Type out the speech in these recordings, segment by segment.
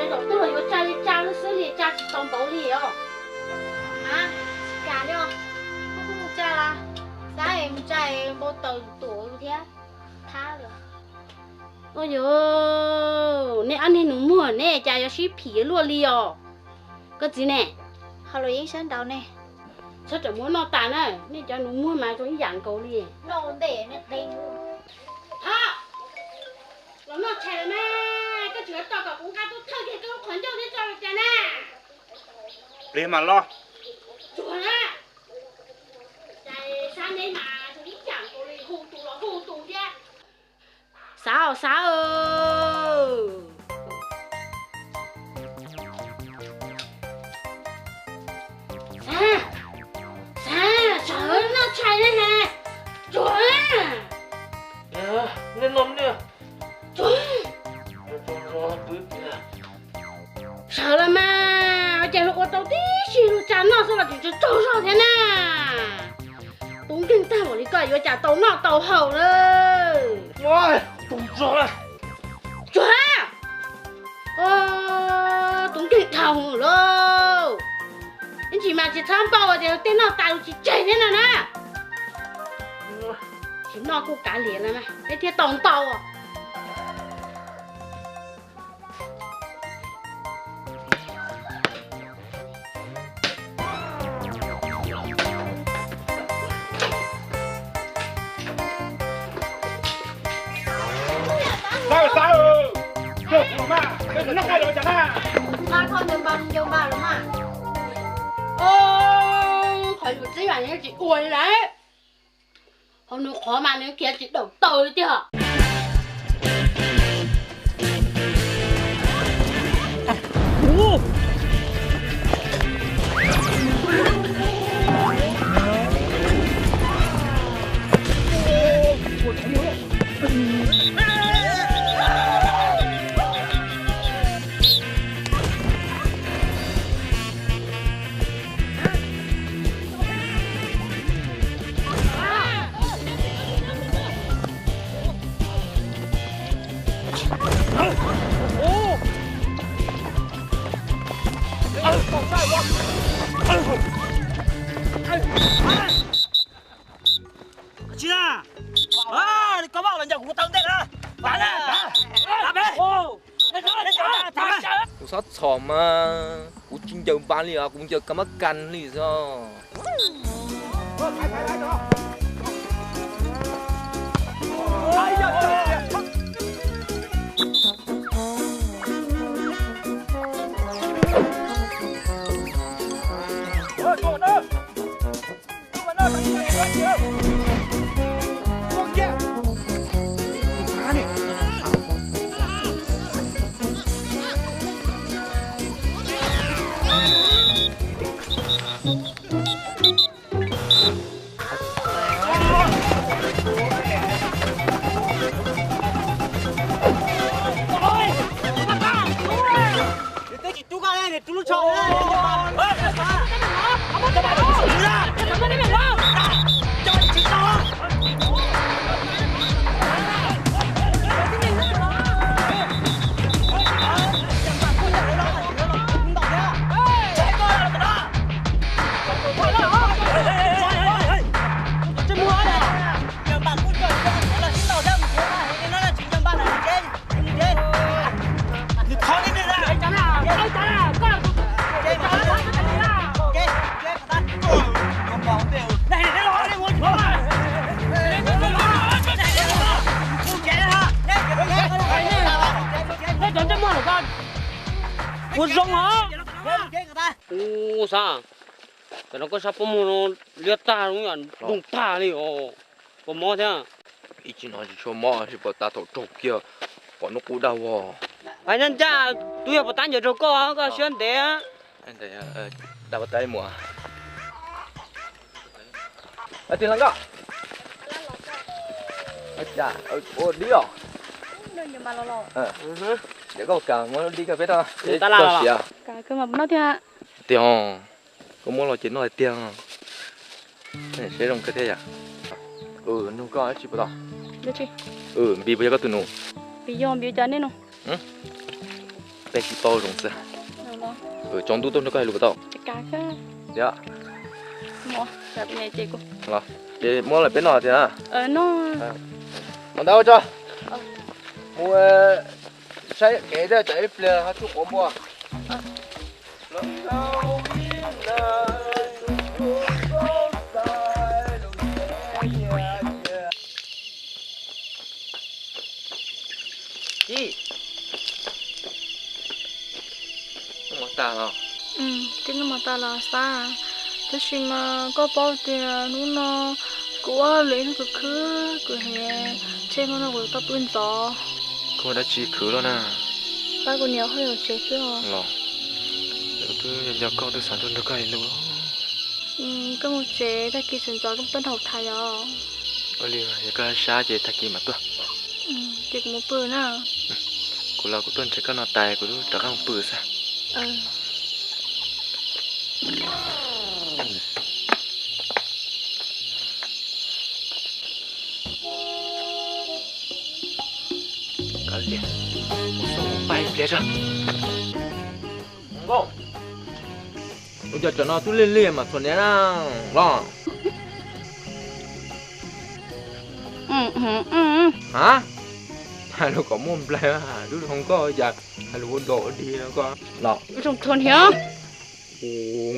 Tom twg los yuav tsa li tsa xwb li, tsa tsis tau npaum li os. Mas tsis kam li os, kuj kuj mus tsa las, xav mus tsa npau taws tuam thiab thab lawm. Ua yog, nej ob niag nus muag nej cas yuav sib phim luaj li os? Koj txiv ne? Ho los yeej sab nraud ne. Txhob rawm muab noj tas na, nej cov nus muag mas zoo ib yam nkaus li. Noj ua ntej nej qeeb. Thov, los noj tshais lawm mas, koj tseem yuav tos kom kuv nqa tuaj thawj kiag koj lub qhov ncauj thiab tso los cas na. Pliag mas los. Tsuag na. Cas sab neb mas zoo ib yam nkaus li, hu tus los hu tus thiab. Xav, xav. Xav, xav, sawv noj tshais na has. Tsuag. Nej noj nej. Tsuag. Sawv los mas, ua cas luag ua tau tib si luag tsa noj xwb los tseem tsaug zog thiab na. Tus nkeeg tag npaum li koj yuav cas tau noj tau haus na. Tsuag. Tus nkeeg dhau lawm. Ib ntsis mas tsis txhob npau tias tej noj tas tsis tseg thiab no na. Tsis noj kuj kav liam no na, peb thiaj tau ntau. Xav, xav, kawg kuv mas, kawg noj nqaij los cas na. Nqa kho ncaws npas, ncaws npas los mas. Qhov yus txib mas nws tsis ua li lawm. Hauv nws qhov mas nws khiav tsis daum tau li tiag. Tsis na, koj maj los ncaws kuv tau ntej na. Kuv xob txhom mas kuv tsis ncaws npas li os, kuv ncaws kas mab kas li xwb. Ua zoo os. Ua xav, tam no koj sab pob muag no liab tag, ntoo tag li os. Puas mob thiab? Ib tsam no tsis tshua mob, tsis pom tas thaum raug kiag, pom hnub qub dag vog. Hais ncaj ncaj, twb yog puas tab ncaws raug koj, koj siab ntev. Dag puas tab mus. Tig hlo koj. Ua dib os. Ces koj kam muab dib koj peb tau. Koj siav. Tiag, koj muab los ces noj hais tiag. Seb zoo kawg thiab yom. Nug koj tsis pom tau. Npis puas yog koj tus nus? Npis yog, Npis cas nej no? Peb tsis paub zoo xwb. Tsaus ntuj tuaj nrog koj hais lus puas tau? Yog. Los, ces muab lawm peb noj tiag na. Mus ntawd ua tso. Mus saib kev thiab tsam ib pliag ho tsuj quav npua. Ci, noj mov tas los? Twb noj mov tas los Xab, tab sis mas koj paub tias hnub no kuv ua lwm hnub kuv khwb kuv hev, ntshe hnub no kuv tau pw ntxov. Koj ua dab tsi khwv luaj na? Pab kuv niam hauj lwm tsev xwb os. Los, twb nco koj twb xav tuaj nrog koj hais lus. Koj mus tsev, tag kis sawv ntxov koj pab nrog kuv tham os. Ua li, yog koj sab ces tag kis mam tuaj. Ces kuv mus pw na. Kuv los kuv tuaj nrhiav koj no tas kuv rov qab mus pw xwb. Nkauj, ua cas tsam no twb lig lig mas txhuam hniav na los? Ha, hais lus kom muaj nplaig, lub hluas nkauj cas hais lus ua dog ua dig no koj. Zoo txhuam hniav.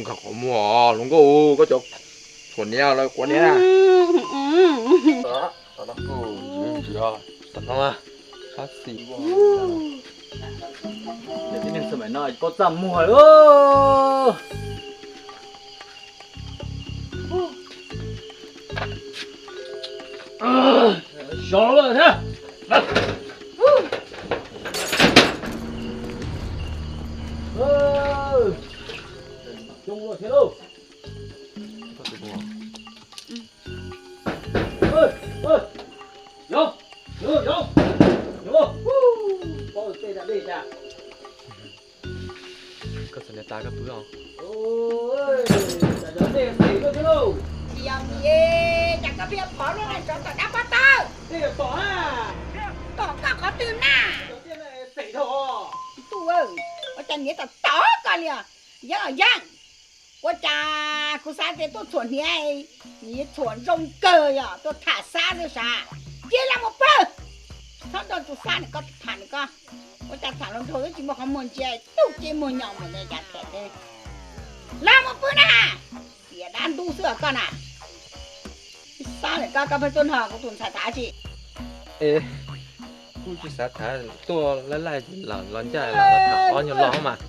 Nkag qhov muag hluas nkauj, koj cov txhuam hniav los quav hniav. Tam no sab xis, tib neeg xwm maim no paub txaj muag lawm. Sov lawm thiab. Coob lawm thiab lauj. Yoov, yoov, yoov, yoov, paub tej da dej tas. Koj txom nyem tas koj pw os. Tsis yog mi, cas koj pheej phov luaj na, tsov tom dab pob tawb. Tom koj qhov twg na? Tub, ua cas niam tom tom koj li os? Yeeb los yeeb, ua cas kuv xav tias tuaj txhuam hniav, niam txhuam zoo kawg yog tuaj tham xab xwb sav. Cia li los mus pw, txhob nrog tus xab ntawm koj tham li koj. Ua cas tham hluas nraug twb tsis muaj qhov muag ntsia, tub ces muag nyo mus li cas thiaj li. Los mus pw na, xiam dab ntub xwb os koj na. Xab ntawm koj, koj pheej tuaj nrog kuv tus ntxhais tham tsi? Kuj tsis xav tham, tuaj laij laij los ncaj los tham ob nyuag lo mas.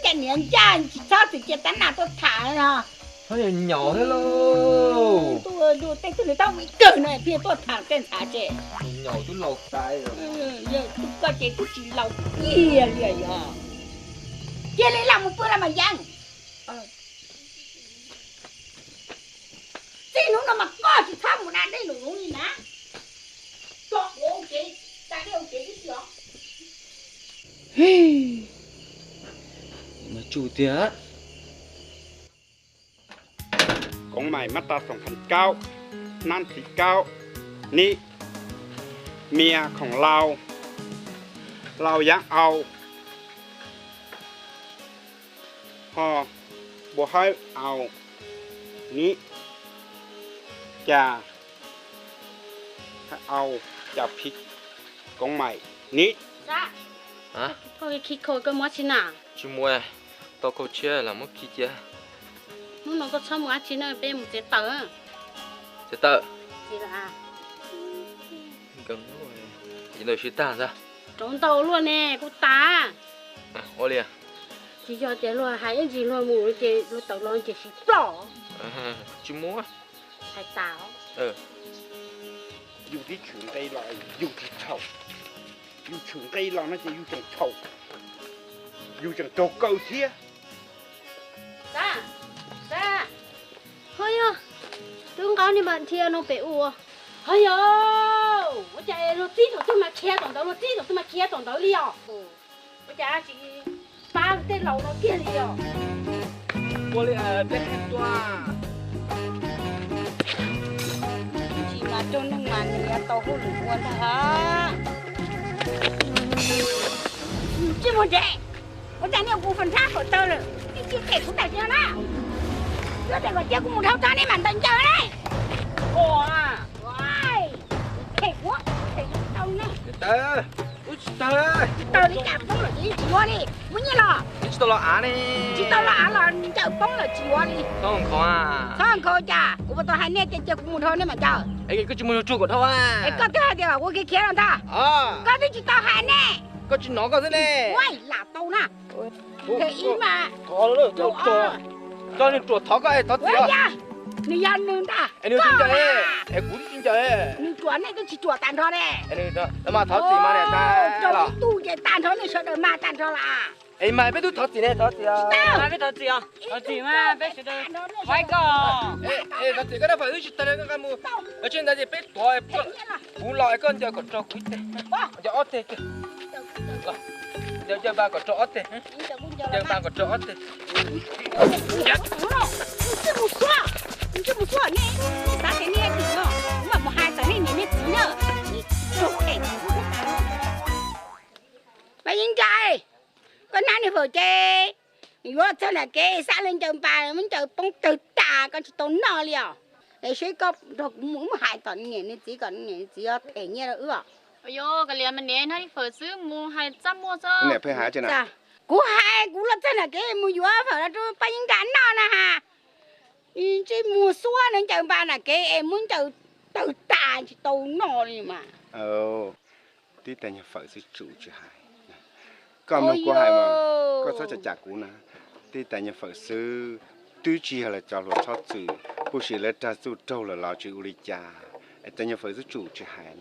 Cas niam ncaj tsis txhob txwm cia tab nam tuaj tham no. Txhob nyaum nyaum thiab lauj. Tej tug niam tab mus ib kawg no pheej tuaj tham tej ntxhais tsi. Nyaum twb laus tas. Yog tus koj ces twb tsis laus kiag li yog. Cia li los mus pw los mas yeeb. Txij hnub no mas koj tsis txhob mus da dej lus zoov li na. Tso quav ua kev, da dej ua kev tib si os. Mas tsuj tiag. Koov maim mab tab xoom khees kaub, hnab ntxiv kaub, nib, mia khoom lau, lau yaab au, ho npua hawb au, nib, ca, au, ca phib, koov maim, nib. Koj khi khi kho koj muab tsi na? Tsis muaj, tau khaub tshiab los muab khi cia. Hnub no koj txhob mus dab tsi na, peb mus txiav taws. Txiav taws? Ces ntawd sib tag ntag. Rauv ntau luaj ne, kuv tas. Ua li. Tsis yog tias luag hais ib ntsis luag mus ces luag tawm los ces sib ploj. Tsis muaj. Hais tas. Yus tib tshwm nqe los yus tsis txhaum, yus tshwm nqe los no ces yus tseem txhaum, yus tseem raug kaw thiab. Ho yog, twb nqa niag mas nrhia no pem ua. Ho yog, ua cas luag txib thaum twg mas khiav tom ntawd, luag txib thaum twg mas khiav tom ntawd li os? Ua cas tsis pab tej laus no kiag li os? Ua li peb qhia tuaj. Tsis mas raug neeg mas nws yuav tau hauj lwm ua ntag. Tsis mus nres, ua cas nej kuv fas nrhab kom tawg lawm, nej cia them kuv tam sim no na. Yog tias kom cia kuv mus dhau tso nej mam ntaus ncaws ne. Them kuv, them kuv tau ne. Tsis tawg, tsis tawg li cas poob lawm tsis yuav li. Muab nyiaj los. Tsis tau los av ne. Tsis tau los av los ncaws poob lawm tsis yuav li. Txhob nkhaus cas, kuv puas tau hais nej tias cia kuv mus dhau nej mam ncaws. Es koj tsis mus tsuag kom dhau. Es koj twb hais tias ua kev khiav no ntag. Koj twb tsis tau hais ne. Koj tsis hnov koj xwb ne. Ua lam tau na. Thov, koj nws ruam thov koj, thov txim. Nws yog nws ntag. Es nws tsis ncaws, es kuv tsis ncaws. Nws ruam nej twb tsis ruam tag nrho ne. Mas thov txim mas niam tais. Rau ib tug ces tag nrho nej sawv daws mas tag nrho las. Es mas peb twb thov txim ne, thov txim. Peb thov txim, thov txim mas peb sawv daws thov koj. Thov txim koj rab fawm wb tsis tag li koj nqa mus. Lawv tsis ntawd ces peb tuav, kuv los es koj ncaws kom raug kuv ib teg, ncaws ob teg. Ncaws ncaws npas kom raug ob teg, ncaws npas kom raug ob teg. Mus xua, mus xua, nej xav tias nej dim no, kuv mam mus hais txog nej niam nej txiv na. Paj Yeeb Nra, koj hnab niag fawm ces yuav txog nram kev xab li ncaws npas muab ncaws poob tawg tas koj tsis tau noj li os. Es seb koj nrog kuv mus wb mus hais tom niam niag txiv kom niam niag txiv them nyiaj rau wb os. Yog koj liam mas niam, hnab niag fawm xwb mus hais txaj muag xwb. Kuv hais kuv los txog nram kev mus yuav fawm los rau Paj Yeeb Nra noj na has. Ntsej muag xuab na ncaws npas nram kev es muab ncaws tawg tas tsis tau noj li mas. Tib tais nyuag fawm xwb tsum tsis hais. Koj mloog kuv hais mas, koj txhob cam cam kuv na. Tib tais nyuag fawm xwb, twb tsis yog lawv cov hluas txhob txwm, puj sim lawv rag txuj raug lawm los tsis ua li cas. Es tais nyuag fawm xwb tsum tsis hais.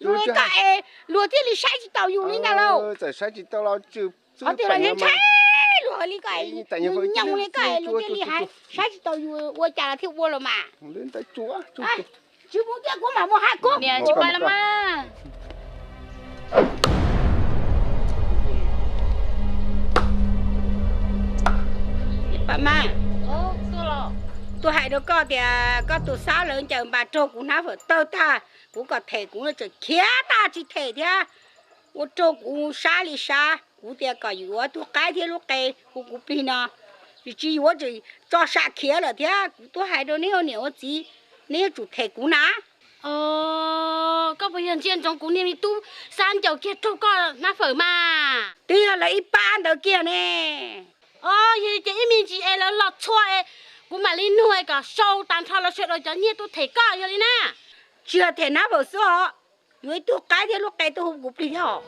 Luag li koj es luag thiaj li saib tsis taus yus li ntag lauj. Txawm saib tsis taus los tsum. Qhov twg los ntshai ntshai luag li koj, nyoos li koj luag thiaj li saib tsis taus yus ua cas los thiaj ua los mas. Tsis mus tiag kuv mam mus hais kuv niam tsis pais los mas. Paj Mas, tuaj hais rau koj tias koj tus xab lawv ncaws npas raug kuv hnab fawm tawg tag, kuv kom them kuv tseem khiav tag tsis them thiab. Ua rau kuv sab li sab, kuv tias kom yuav tug qaib thiab lub qe hu kuv plig no, tsis yuav tseem tso sam khiav lawm thiab. Kuv tuaj hais rau neb ua niam ua txiv, neb yuav tsum them kuv na. Koj puas yog ntsia ntsoov kuv niag me tub xab ncaws kiag raug koj hnab fawm mas? Twb yog lawv ib pab ntawd kiag ne. Yog li ces ib me ntsis es lawv los txhua es kuv mam li nug kom sau tag nrho lawv sawv daws cov nyiaj tuaj them koj yog li na. Tsis yog them hnab fawm xwb os, yuav ib tug qaib thiab lub qe tuaj hu kuv plig thiab os.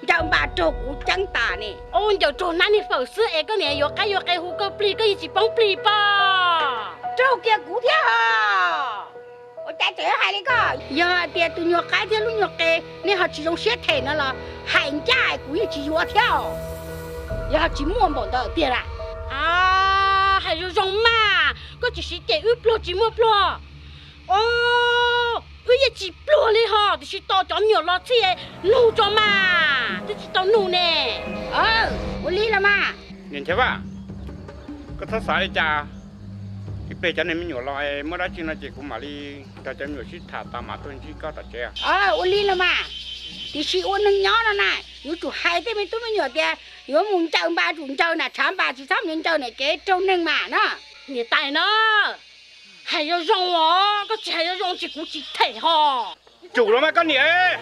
Ncaws npas raug kuv ceeb tas ne. Ua ncaws raug hnab niag fawm xwb es koj niam yuav qaib yuav qe hu koj plig koj yeej tsis poob plig pob. Raug kiag kuv thiab os. Ua cas tseem hais li koj? Yog hais tias tus nyuag qaib thiab lub nyuag qe nej ho tsis zoo siab them no los hais ncaj kuv yeej tsis yuav thiab os. Yog ho tsis muaj npaum ntawd tiag las. Hais zoo zoo mas, koj tsis siv ces wb pluag tsis muaj pluag. Wb yeej tsis pluag li ho, tiam sis tos cov me nyuam los txhij nug tso mas, twb tsis tau nug ne. Ua li los mas. Niam Nchaiv Vaj, koj txhob xav li cas. Ib pliag cov niag me nyuam los muaj dab tsi no ces kuv mam li nrog cov me nyuam sib tham tas mam tuaj ntsib koj tom tsev. Ua li los mas, tiam sis ua neeg nyob no na, yuav tsum hais tej me tub me nyuam tias yuav mus ncaws npas tsum ncaws nram tshav npas tsis txhob mus ncaws nram kev raug neeg mas na. Niam tais na, hais zoo zoo os, koj tsis hais zoo zoo ces kuv tsis them ho. Tsum los mas koj niam,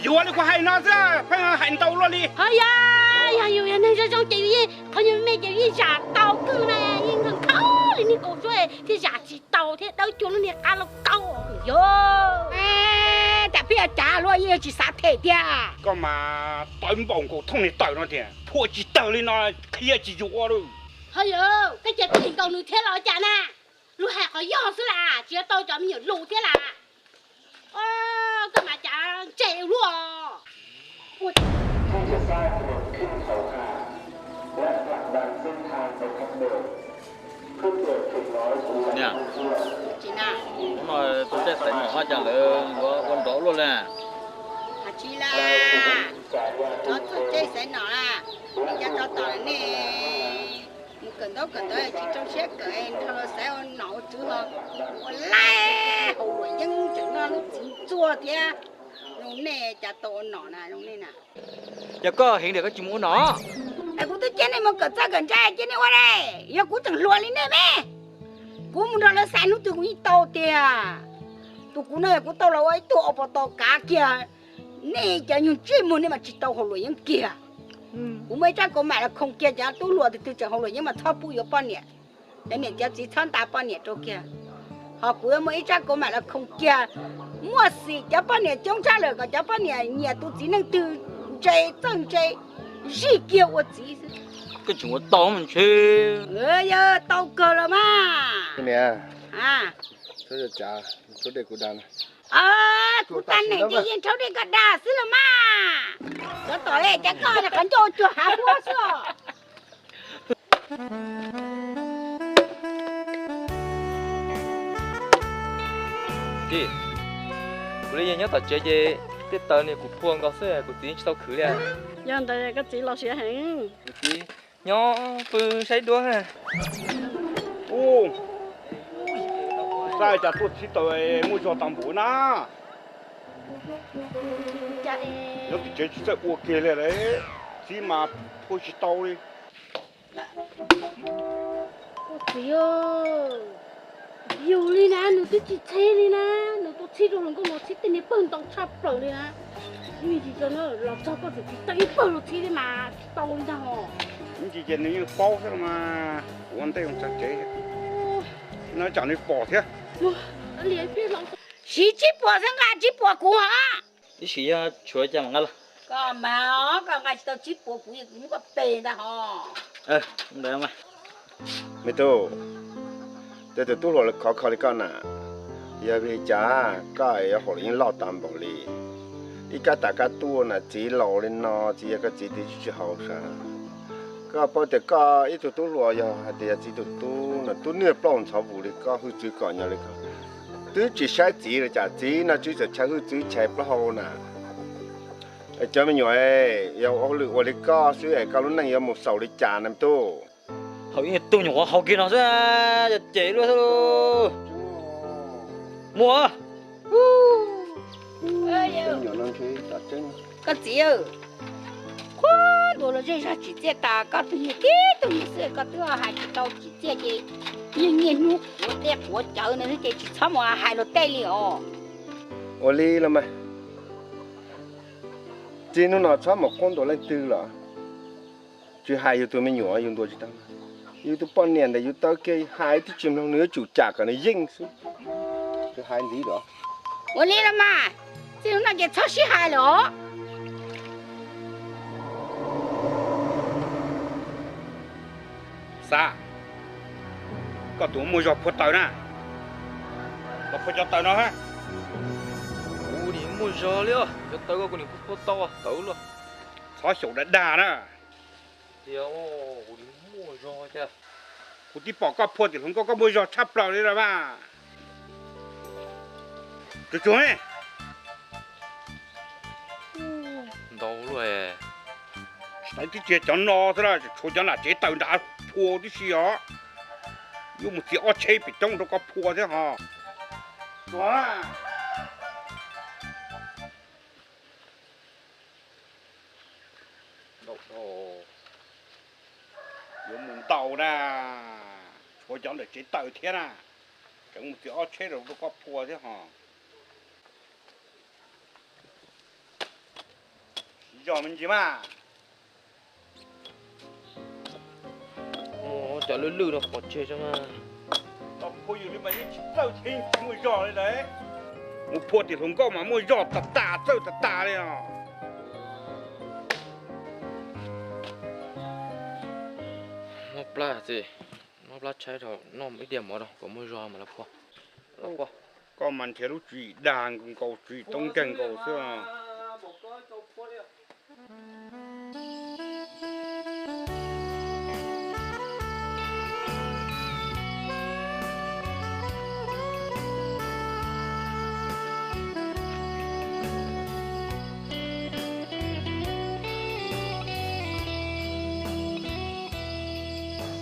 yuav li kuv hais no xwb pheej hais ntau luaj li. Ho yog, yog yus yog neeg zoo zoo ces yus yeej, qhov yus me ces yus yeej zam tau kawg mas, yeej nkhaus li niag kaus suab thiaj zam tsis tau thiab dawb cuag lub niag qab lauj kaub yog. Cas pheej cav luaj yeej tsis xav them tiag. Koj mas tawv npaum nkaus thooj niag tawm no tiag, phua tsis tawg li no qhia tsis yuav ua li. Ho yog, koj cia li nkaus nws thiab los cas na. Luag hais qhov yog xwb las, tsis tau cov me nyuam lus thiab las. Koj mas cas ntse luaj. Niam, hnub no tus Txaij Xaiv Nom haj cas lawv yuav ua nrov luaj li. Hais tsis las, cov Txaij Xaiv Nom las, cov tsov tom nej mus kawm ntaub kawm ntawv tsis rau siab kawm, nrog luag xaiv ua nom ua tswv ho ua laib haus luam yeeb tseem noj lub txiv txuag thiab. Nej cas tau ua nom na, zoo nej na. Yog koj heev tiag koj tsis mus ua nom. Es kuv twb cia nej mus kawm txawj kawm ntse cia nej ua dab, yog kuv tseem hluas li nej me. Kuv mus nrog lawv xaiv hnub twg kuv yeej tau tiag. Tus kuv no yog kuv tau los ua ib tug ob pov tau kav kiag. Nej cov nyuag ntsej muag nej mas tsis tau hauj lwm yeej kiag. Kuv muaj ib tsab kaus mam los khoom kiag cov tub hluas twg twg tseem hauj lwm yeej mas txhob pub yuav poj niam. Cov niam cov txiv txhob nta poj niam rau kiag. Ho kuv yuav muaj ib tsab kaus mam los khoom kiag. Muaj xim cov poj niam coob tshaj lawm kom cov poj niam nyiam tus txiv neej twg ntse txawj ntse zij kiag ua txiv xwb. Koj tseem ua tau mas ntshe. Yog tau kawg los mas. Niam, a, kuv tag neem ces yeej rhaub dej koj dag xwb los mas. Cov tom cov koj qhov ncauj cuag hav huab xwb. Tij, kuv li yeej nyob tom tsev ces tej taws ni kuv phua nkaus xwb kuv txiv tsis tau khwv li. Yog ntawd koj txiv los siav heev. Kuv txiv nyob pw saib duab. Ub, xav cas tuaj txhib taws muaj zog tag npaum na. Nyob tim tsev tsis txawj ua kiag li, txhib mas phua tsis tau li. Txiv, yus li na nws twb tsis txhib li na, nws tuaj txhib rau hluas nkauj no txhib tej niag pawg ntau tshaj plaws li na. Nws tsis tau los txog koj tseem tsis tau ib pawg los txhib li mas tsis tau li ntag hos. Ib ntsis ces nws yeej paub xwb los mas, kuv ua ntej mus txog tsev, no tsam nws pom thiab. Siv tsib puas xwb nqa tsib puas kuv hos. Ib sim yog tshuav cas mam nqa los. Koj mas koj nqa tsis tau tsib puas kuv, kuv muab koj pes ntag hos. Ntawd mas. Me tub, tej tus tub hluas khov kho li koj na, yog vim li cas koj yuav haum los yeej loj tag npaum li. Ib kab tas kab tuaj na, txiv laus li no txiv yog koj txiv twb tsis haum sav. Koj paub tias koj ib tug tub hluas yog hais tias yog txiv tus tub no tub niag plaub ntxhov vus li koj hwj txwv kom nyob li koj, twb tsis saib txiv li cas txiv no tsis txawm chaw hwj txwv chaw plaub hau na. Cov me nyuam, yog ua hauj lwm ua li koj xwb es koj lub neej yuav mus xaus li cas na me tub? Haus ib tug nyuam qhuav haus kiag no xwb, ces luaj xwb. Muaj. Koj txiv, qhuav ntuas los zej zog tsim txiaj tas koj twb yug tib tug me xwb koj twb hais tsis tau tsim txiaj ces yeej niaj hnub quav tej quav cawv no xwb ces tsis txhob mus hais luag tej li os. Ua li los mas, txij hnub no txhob mus qhuab ntuas leej twg lawm. Tsis hais yus tus me nyuam yus ntuas tsis tau, yus tus poj niam ntawm yus taw kiag hais twb tsis mloog nws yuav tsum cam kom nws yeej xwb. Tsis hais ntxiv lawm. Ua li los mas, txij hnub no ces txhob sib hais lawm os. Xav, koj tus muaj zog phua taws na, los phua cov taws no. Kuv nim muaj zog li os, cov taws koj kuv nim phua tau taws luaj. Txhob xyaum dag dag na. Tias kuv nim muaj zog cas. Kuv twb pom koj phua tim hluas nkauj koj muaj zog tshaj plaws li lawm mas. Tsuag tsuag, ntau luaj. Tsis tau twb tsis yog cov no xwb na, tshuav cov nram tsev taws nrad phua tib si os. Yuav mus txiav ob tsheb pem coob rau koj phua thiab hos. Yuav mus ntau na, tshuav cov ntawm tsev taws thiab na, tseem mus txiav ob tsheb rau koj phua thiab hos. Siv zog me ntsis mas. Cov lwj lwj no pov tseg tso mas. Los phua yus li mas yeej tsis txawj thiab yeej tsis muaj zog li lawm. Mus phua tim hluas nkauj mas muaj zog tas tas txawj tas tas li os. Mob plab txiv, mob plab tshaib rau noj ib diav mov rau kom muaj zog mas los phua. Koj mas nrhiav lub tswv yim dag nkaus tswv yim toob nkeeg nkaus xwb.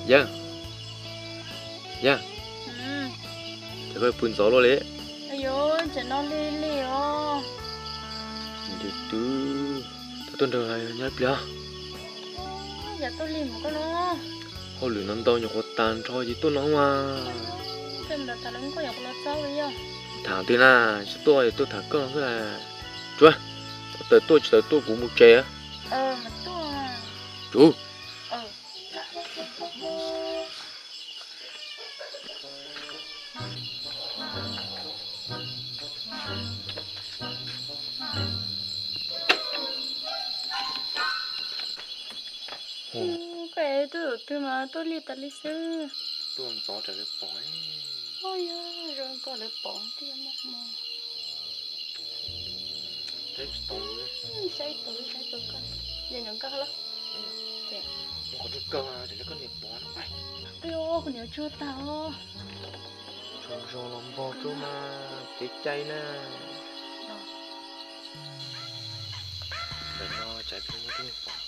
Yawg, yawg, cas koj pw ntxov luaj li? Ayu, tseem no li li os. Twb tau tuaj nrog nyob ib pliag. Yog tuaj lig mus koj no. Hauj lwm no ntau nyuam qhuav tas nrho ces tuaj no mas. Tham twg na, tsis tuaj es tuaj tham koj xwb las. Tsuav, tawm tuaj tsis tawm tuaj kuv mus tsev. Tsuav. Koj es tuaj twg mas tuaj lig tas li xwb. Tuaj ntxov raws lawv pom. Yog zoo koj lawv pom twb yog muaj hmoo. Saib tus, saib tus koj, yog nyuam nkauj los. Muaj qhov twg kawg, koj niam pom no. Qij, kuv niam tsuag tag. Tsuag zoo los npog tsuag mas kev cai na. Ntawm no tsam peb muaj tub pom.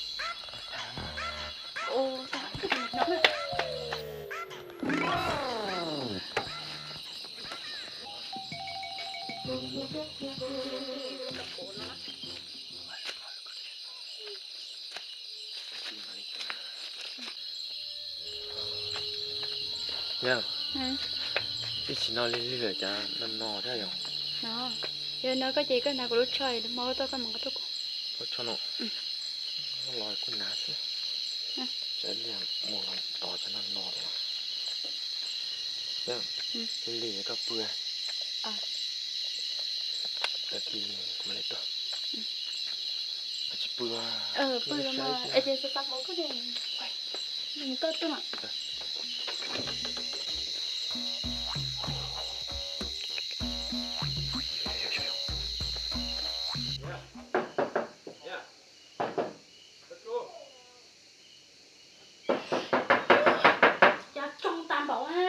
Yog, ib chim no lig lig lawm cas no no thiab yog? Yog no koj ces koj hnav kuv lub tsho, lwm hmo koj tuaj koj mam nqa tuaj kuv. Lub tsho no los kuj hnav xwb. Tsam lig mus los tos cov no no thiab. Lig lig koj pw. Tag kis kuv mam li tuaj. Tsis pw. Pw los es ces xav xav pom koj ne. Koj tuaj. Cas tsoo tas npaum a.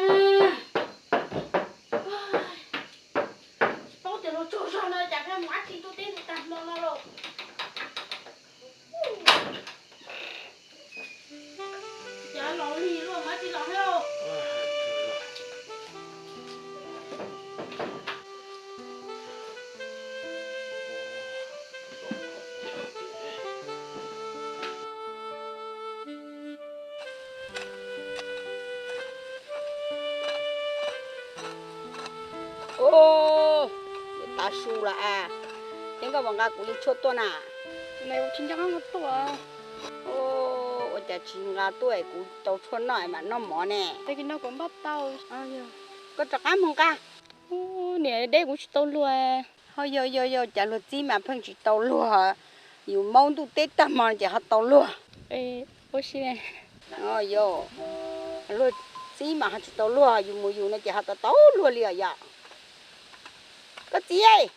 Tsis paub tias luag tsaug zog no cas pheej mus dab tsi tuaj teb ntawm tag hmo no lauj. Cas los lig luaj mus dab tsi los thiab lauj. Ua, tav su lawm as, es koj puas nqa kuv li tshuaj tuaj na? Tsis nco qab nqa tuaj. Ua cas tsis nqa tuaj es kuv tau tshuaj noj es mam noj mov ne? Koj rov qab mus nqa. Niam deb kuv tsis tau luag. Ho yog yog yog cas luag txib mas pheej tsis tau luag, yus maub ntuj teb tag hmo ces ho tau luag. Yog, luag txib mas ho tsis tau luag, yus mus yus no ces ho tau tau luag li os yog. Koj txiv,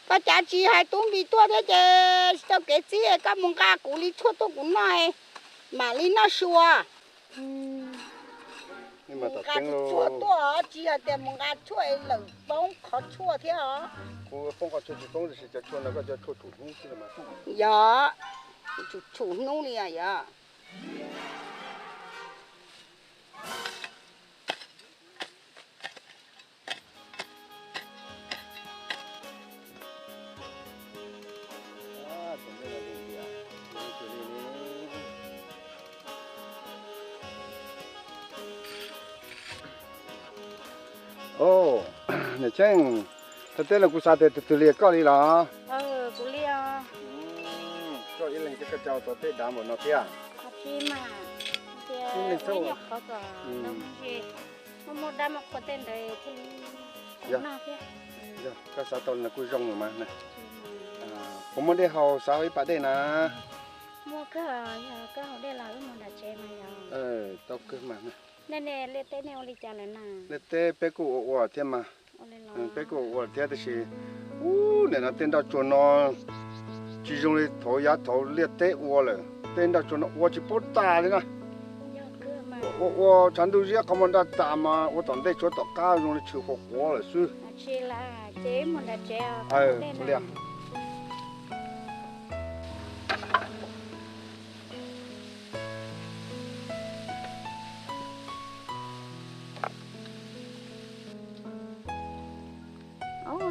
koj cas tsis hais tub npis tuaj thiab ces tsis tau kev txib, koj mus nqa kuv li tshuaj tuaj kuv noj, mam li noj sua. Nqa tshuaj tuaj, tsis hais tias mus nqa tshuaj es lawm poob qhov tshuaj thiab os. Kuv poob qhov tshuaj tsis poob, tiam sis cov tshuaj no koj cov tshuaj tshum hnub xwb mas. Yog, tshum hnub li yog. Niam Cheeb, thaum teb no kuv xav tias tus twg li koj li los? Kuv li os. Koj ib leeg thiab koj coj tau tej dav npaum no thiab? Muaj muaj dab muaj qhua tej ntawd thiaj li noj thiab. Yog koj xav tau li no kuj zoo lawm mas. Puas muaj dej haus, xav ib pas dej na? Muaj kawg, yog koj haus dej los wb mus nram tsev mas yog. Tau kawg mas. Nej ne, liaj teb nej ua li cas lawm na? Liaj teb peb kuj ua ua thiab mas. Peb kuj ua ua thiab tiam sis, ub, nim no tej nroj tsuag no tsis zoo li thaum yav thaum liaj teb ua lawm, tej nroj tsuag no ua tsis paub tas li na. Ua ua tshav ntuj ziab qhov muag nroj tas mas ua tom ntej tshuav tom qab zoo li tshwm quav quav lawm xwb.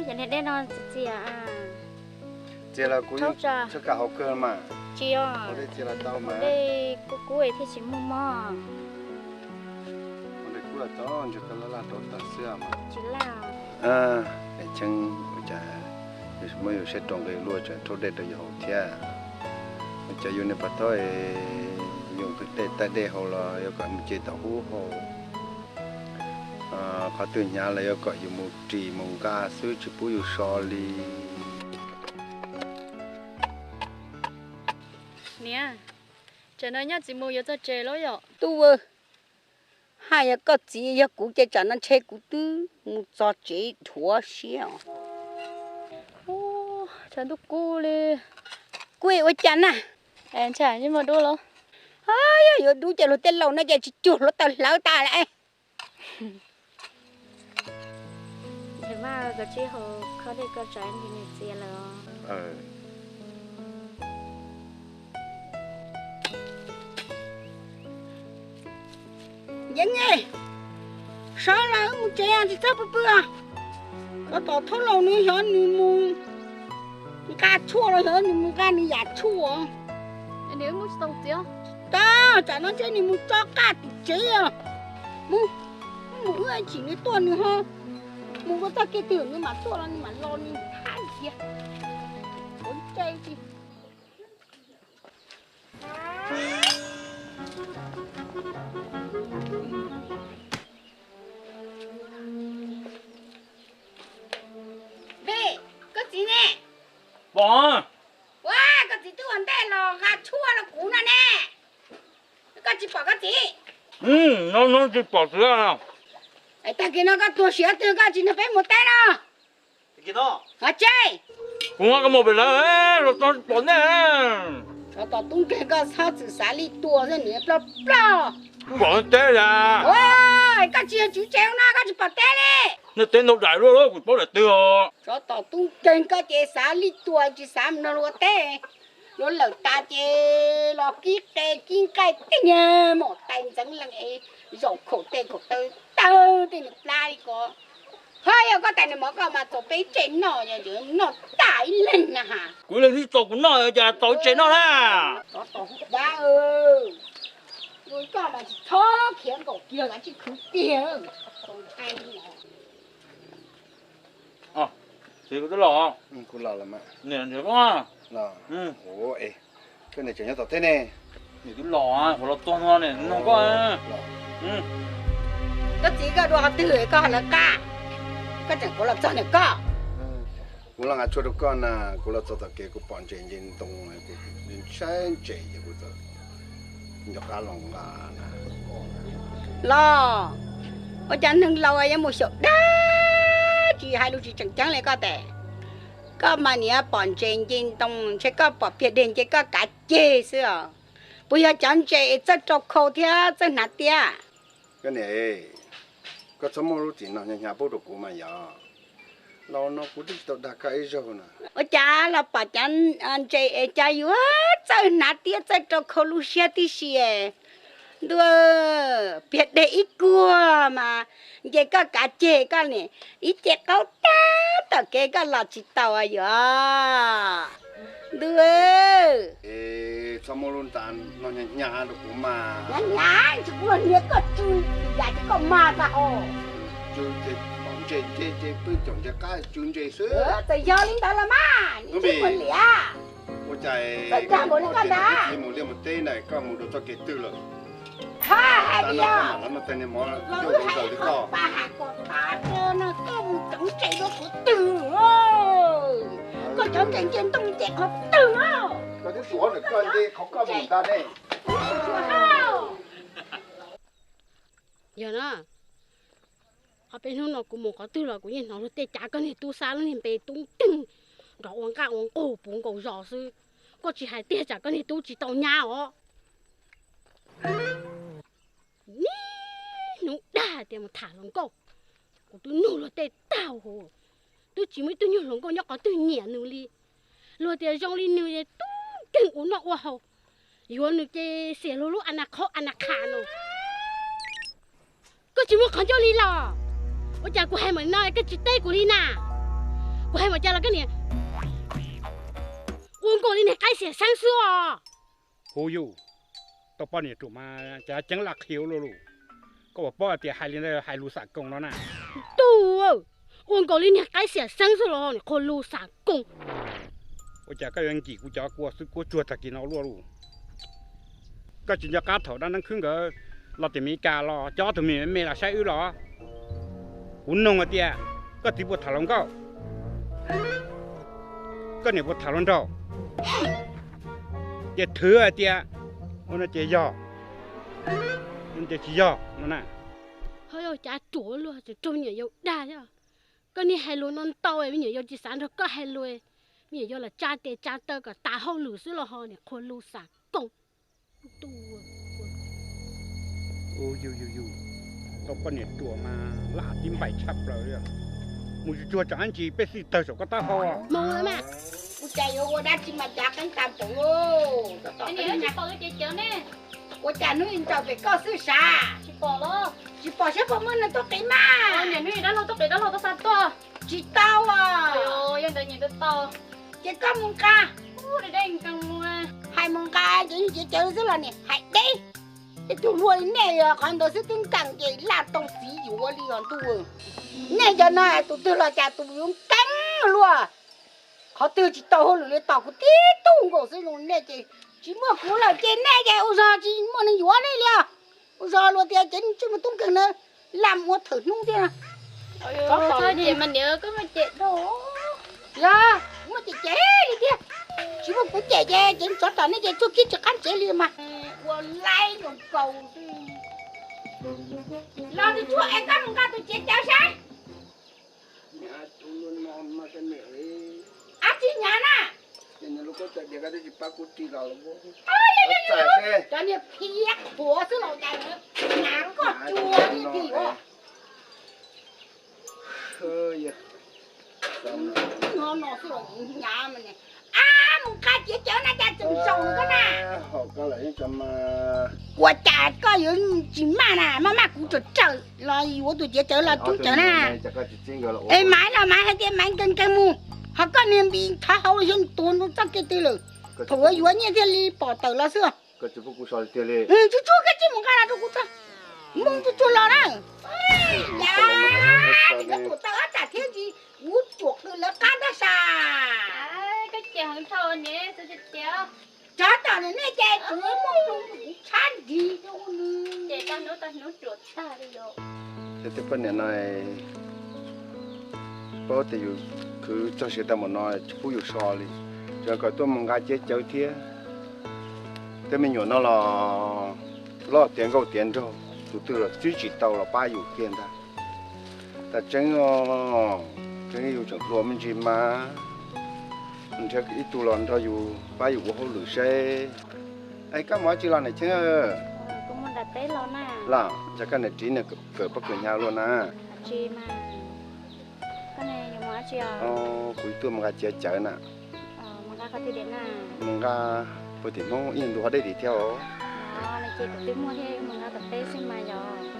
Cov niag dej no txias txias. Txias los kuv txhob kam haus kawg mas. Tsis os, haus dej txias los tau mas. Dej kub kub thiaj tsis muaj mob. Haus dej kub los tau, ntshe koj laj laj rau tas xwb mas. Tsis laj. Niam Cheeb, ua cas muab yus siab rau nqi luaj tseem rhaub dej rau yus haus thiab? Ua cas yus niag pog thab yus twb tej taij dej haus los yuav kom mus ce tau hub haus, qhov twg hnyav los yuav kom yus mus ris mus nqa xwb tsis pub yus so li. Niam, tsam no nyob txiv mus yuav txog tsev lawm yom? Tub, haj yog koj txiv yog kuv ces tsam no ntshe kuv twb mus txog tsev dhuav siab os. Tshav ntuj kub li. Kuj ua cas na? Ntshe yeej muaj dub los. Yog yuav dub ces luag tej laus no ces tsis cuag hluav taws hlawv tas lawm. Ntshe mas koj tsis haus khob dej koj tsa nti nws txias lawm. Yeeb, sawv los wb mus tsev os, tsis txhob pw pw os. Tsov tom thab laus nws xyov nws mus nqa tshuaj los xyov nws mus nqa nws yam tshuaj. Tsis tau, tsam no ntshe nws mus tso qaj tim tsev os. Mus, mus wb chim nws tuaj nws ho mus ua txoj kev twg nws mam tuaj los nws mam los nws thab cia. Ua ntse tsis Vim, koj txiv ne? Pom. Ua, koj txiv twb ua ntej los nqa tshuaj rau kuv no ne. Koj tsis pom koj txiv? No no tsis pom txiv. Es tag kis no koj tuag siav twg koj tsis nrog peb mus teb no? Hov tse. Kuv nqa koj mus pem lawv los txog tsis pom nej. Tsov tom tub nkeeg koj txhob txwm xav li tua xwb niam ploj ploj. Pom teb las. Koj tsis yog tswv tsev no koj tsis pom teb li. Nej teb ntau daim luaj kuv paub daim twg os. Tsov tom tub nkeeg koj ces xav li tua tsis xav mus nrog luag teb. Luag lawm tas ces los kib qe kib nqaij tej niag mom tais ntxeev leej es zaum khaum tes khaum taw tawg tej niag plab li ko. Ho yog koj tais niag mov koj mas txaus peb tsev noj, noj tas ib leeg na ha. Kuv ib leeg twb txaus kuv noj cas txaus ib tsev noj na. Tsov tom hu dab, koj mas tsis txhob khiav nkaum kiag kav tsij khwv tiag. Txiv, kuv twb los. Kuv los lawm mas. Niam, koj, koj niam tseem nyob tom teb ne. Niam twb los, kuv los txog no niam nug koj. Koj txiv koj dua qhov twg koj lawv qab, koj tseem kuv los txog niam koj. Kuv los nqa tshuaj rau koj na, kuv los txog tom kev kuv pom ntses nce ntoo, kuv ntshai ntses ces kuv txawm nco qab los nqa na. Los, ua cas neeg laus yuav mus xyaum dag tsis hais lus tsis tseem ceeb li koj tes. Koj mas niam pom ntses nce ntoo ntshe koj pom piag deg nce koj kav ceg xwb os. Puas yog cov ntses es txawj rau khau thiab txawj hnav tiab? Koj niam, koj txhob muab lub txim no hnyav hnyav pub rau kuv mas yog. Los no kuv twb tsis tau dag koj ib zaug na. Ua cas los pom cov ntses es cas yuav txawj hnav tiab txawj rau khau lub siab tib si es. Ntuj, piag deg ib kuag mas nce koj kav ceg koj niam ib ce qaub tag tom kev koj los tsis tau yuav. Ntuj, txhob muab lub nta no hnyav hnyav rau kuv mas. Hnyav hnyav tsis kuv los hniav koj tsw yam ces koj mas tag os. Tsw ces pom ntses nce ces pw caum ntses qab tsw ntses xwb. Txawm yog li ntawd los mas, ua cas koj mus liaj mus teb na koj mus rau txoj kev twg lawm? Hais tias los wb hais kom pa hais kom tas no koj mus cov ntses rau qhov twg? Koj cov ntses nce ntoo ces qhov twg? Koj twb suav ntawm koj nce qhov koj mus ntag ne. Yog na, ob peb hnub no kuv mus qhov twg los kuv yeej hnov luag tej cav koj niag tub Xab lub niag npe Tub Nkeeg nrov ua nqaj ua nqug puv nkaus zos xwb. Koj tsis hais tiag tsam koj niag tub tsis tau nyab os. Niaj hnub dag tias mus tham hluas nkauj, kuv twb nug luag tej tag huv, twb tsis muaj ib tug nyuag hluas nkauj nyob qhov twg nyiam nws li. Luag tias zoo li nws es Tub Nkeeg ua noj ua haus, yuav nws ces xiam luag lub a na qhaub a na qha no. Koj tsis muaj qhov ncauj li los? Ua cas kuv hais mam no koj tsis teb kuv li na? Kuv hais mam cas los koj niam Ua nkaus li niag qaib xiam xeeb xwb os. Hu yus, tau poj niam ruam mas ceeb laj qhi ua luaj lus. Koj puas paub hais tias hais li ntawd hais lus xam koos no na? Tub, ua nkaus li niag qaib xiam xeeb xwb los niag qhua lus xam koos. Ua cas koj yuav nkim kuv cov kua xwb kuab tsuag tag kis no luaj lus? Koj tsis nco qab thaum dab neeb khwb nkawd los tim Meskas los coj ob tug me me los saib wb los? Kuv nug hais tias koj txiv puas tham hluas nkauj, koj niam puas tham hluas nraug, ces thwv hais tias ua no ces yog, ua no ces tsis yog no na. Ho yog cav ruam luaj tseem raug me nyuam yaus dag thiab. Koj niag hais lus no ntau me nyuam yaus tsis xav nrog koj hais lus, me nyuam yaus los tsa tes tsa taw kom tas hauj lwm xwb los ho niag qhua lus xam koos. Yus yus yus, tau poj niam ruam mas lam tib npaim tshaj plaws li. Mus tsuag tsuag tsam ib ntsis peb xij tawg saum koj taub hau. Mus lawm mas. Ua cas yuav ua dab tsi mas cav qeeb tas npaum lauj. Ua cas hnub i nraus pem koj xwb sav? Tsis pom siab puas muaj neeg tuaj qiv mas. Niam hnub i dab laug tuaj qiv dab laug tuaj xa tuaj. Tsis tau. Yog ntawd nyiam tau tau. Ces koj mus nqa. Hais mus nqa ces yeej cev cawv xwb los niam hais deb. Ib tug luag li nej yog qhov ntawd xwb twb nkees ces laj tau txiv yuav li os ntuj. Nej cov no tus twg los cas tus yuav nkees luaj. Qhov twg tsis tau hauj lwm li tos kuv tib tug nkaus xwb zoo nej ces tsis muaj kuv lawm ces nej ces ua zog tsis muaj neeg yuav nej li os. Ua zog luag tias cev tswj mus tub nkeeg na, laj mus ua thawm hnub thiab. Yog, muaj cem cem li thiab. Tsis muaj kuv cem ces cev tsov tom nej ces tsuag kiag tsis qab tsev li mas. Ua laib nkaus nkaus xwb. Los tus tsuag es koj mus nqa tus cev cawv saib. Ab tsis hnyav na. Cov niag phiab qhuav xwb los cas hnyav koj tsuag li ti os. No no xwb los hnyav mas. Ab mus nqa cev cawv na cas tseem zaum koj na. Ua cas koj yuav tsis maj na, maj maj kuv tsuas raws los yuav tus cev cawv los rub cawv na. Es Maiv los Maiv hais tias Maiv nkees nkees mus, ho koj niag Npis thov hauv los yog tuag nroo txoj kev twg lawm. Thaum yuav nyiaj thiaj li pom tawm los xwb. Tsuag tsuag koj tsis mus nqa los rau kuv tso. Mus tsuag tsuag los na. Yam, tsis tau tuam tawv ob tsam thiab ntsis, kuv tsuam qws lawv qab ntab sa. Koj cem heev dhau niam, txhob cem. Tsov tom nws nej ces kuv muaj kuv tshab nrig rau nws. Ces tau hnub tau hnub ruam tshaj li yom. Tej poj niam no paub tias yus khwv txog siav tag npaum no tsis pub yus so li, tseem kom tuaj mus nqa cev cawv thiab. Tej me nyuam no los loj tiav nkauj tiav nraug, tus twg los twb tsis tau los pab yus kiag ntag. Tas tseeb os, tseeb yus tseem hluas me ntsis mas nrhiav ib tug los nrog yus pab yus ua hauj lwm seb. Es koj mus dab tsi los niam Cheeb? Los, cas koj niam ris niag kawm pob kws hnyav luaj na? Kuv tuaj mus nqa cev cawv na. Mus nqa puag tim Hmoob ib ntu ho deb tim thiab os.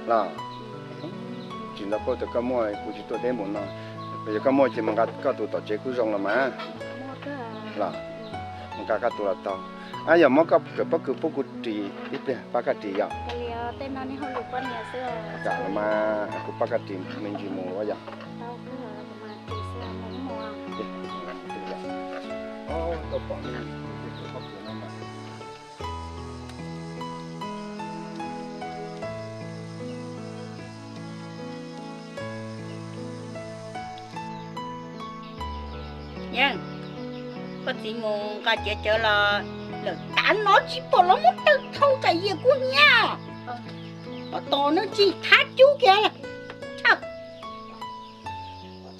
Los, tsis ntaus pauj tias koj muaj, kuv tsis tuaj deb npaum no. Yog koj muaj ces mus nqa koj tus tom tsev kuj zoo los mas. Los, mus nqa koj tus los tau. Ab, yog muab koj kawm pob kws pub kuv ris ib pliag pab koj ris yom. Kam los mas kuv pab koj ris me ntsis mus ua yom. Yeej, koj txiv mus nqa cev cawv los lawm tav no tsis pom los muab tawg thau tsam yias kuv hnyav. Tos nws tsis thab cub kiag.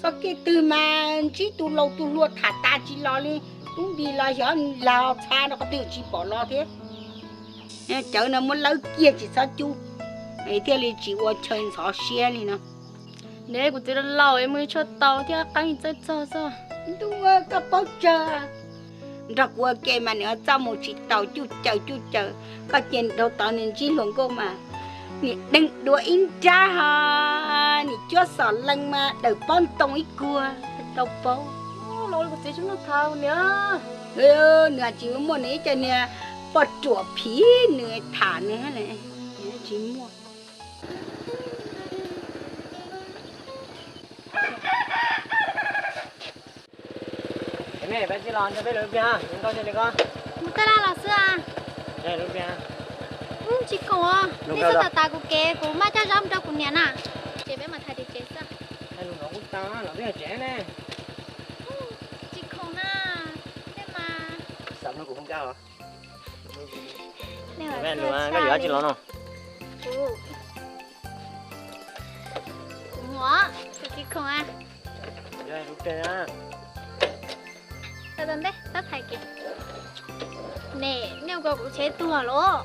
Txoj kev twg mas ntsib tus laus tus hluas tham tas tsis los li, tub Npis los xyov los txha rau qhov twg tsis pom los thiab. Cawv no muab lawb kiag tsis txhob cub, thiaj li tsis ua chaw ntxhov siab li no. Ne kuv txiv laus es mus tshuaj tau thiab qeeb txawj txog xwb. Ntuj, koj paub tsawg. Nrog kuv ua ke mas nws txoj mus tsis taus cuj caws cuj caws, koj cia rau tod nws ntsib hluas nkauj mas nim deeg dua ib nrab ho nim cuab xom lees mas dawm pob ntoo ib kuag tau paub. Kuv txiv tsis muaj thaum niam. Nws tsis muaj, nws ib co niag poj ruam phiv nws tham nws tsis muaj. Peb tsis los nrog peb lawv pliag, nkauj li ko. Mus taj laj los xwb. Tsis khoom, nej txhob tas tas kuv kev, kuv maj coj zaub mus rau kuv niam na. Ces peb mam tham tim tsev xwb. Los peb tsev ne. Tsis khoom na, nej mas. Xav mloog kuv nkauj los. Nkauj yuav tsis los no. Kuv mus, kuv tsis khoom. Tau tau ntej, txhob tham kev. Ne, nej ua kom kuv cheb tuag los.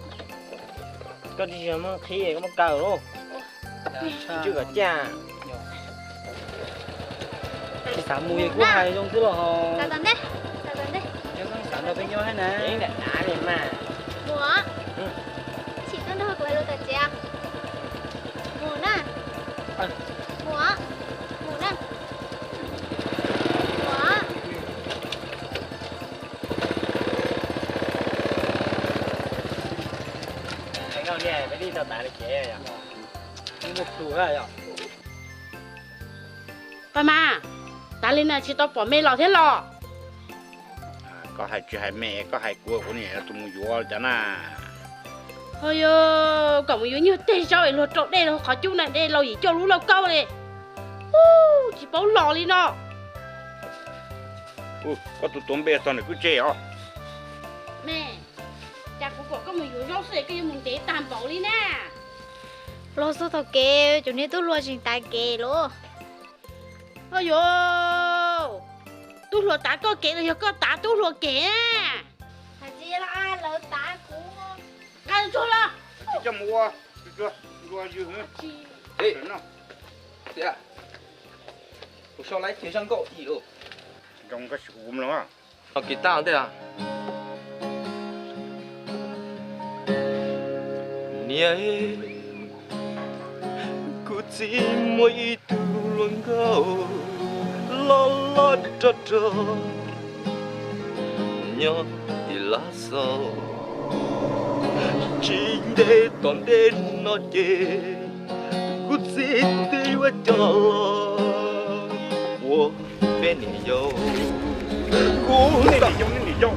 Koj tsis muaj qhib koj muab kaw lauj. Tswj kom caj. Xav mus es kuj hais zoo xwb los ho. Xav nrog peb nyob thiab na. Mus, tsis tuaj nrog kuv hais lus tom tsev. Mus na. Mus, mus na. Mus. Paj mas, tas li na tsis tau pom me los thiab los? Koj hais tsis hais me, koj hais kuv, kuv niam tus mus yuav cas na. Ho yog kom mus yuav nyuag teg zaub es luag rau dej rau qhov cub na, dej laus yim cuaj lub lauj kaub li. Ub, tsis paub los li no. Koj tus tuav npe txog nws kwj tseg os. Me, cas kuv kom koj mus yuav zaub xwb koj yuav mus ntev tag npaum li na. Los txog tom kev, cov niag tub hluas tseem tav kev lauj. Ho yog tub hluas tav koj kev los yog koj tav tub hluas kev? Hais tsis los lawv tav kuv. Nqa tsuag los. Coj mus ua, ua ywg. Kuv sau laib ces zaj nkauj ib lus. Zoo koj sim kuv mloog. Ho kev tag ntej. Niam, kuv txiv muaj ib tug hluas nkauj loj loj rog rog nyob tim Lav Xaus. Tsis ntev tom ntej no ces kuv txiv twb yuav coj los ua peb niam yau. Kuv niam yau, niam yau,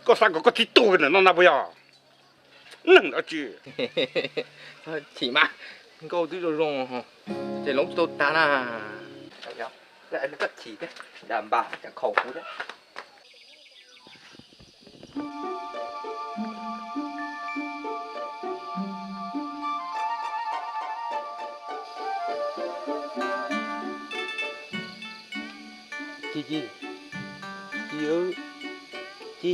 koj xav kom koj txiv tuag ntawm no na puas yog? Neeg dab tsi? Chim mas, nkauj twb zoo zoo, ces loob tsis tau tag na. Koj chim thiab, da npam cas khaus kuv thiab. Ci, ci, ci, ci,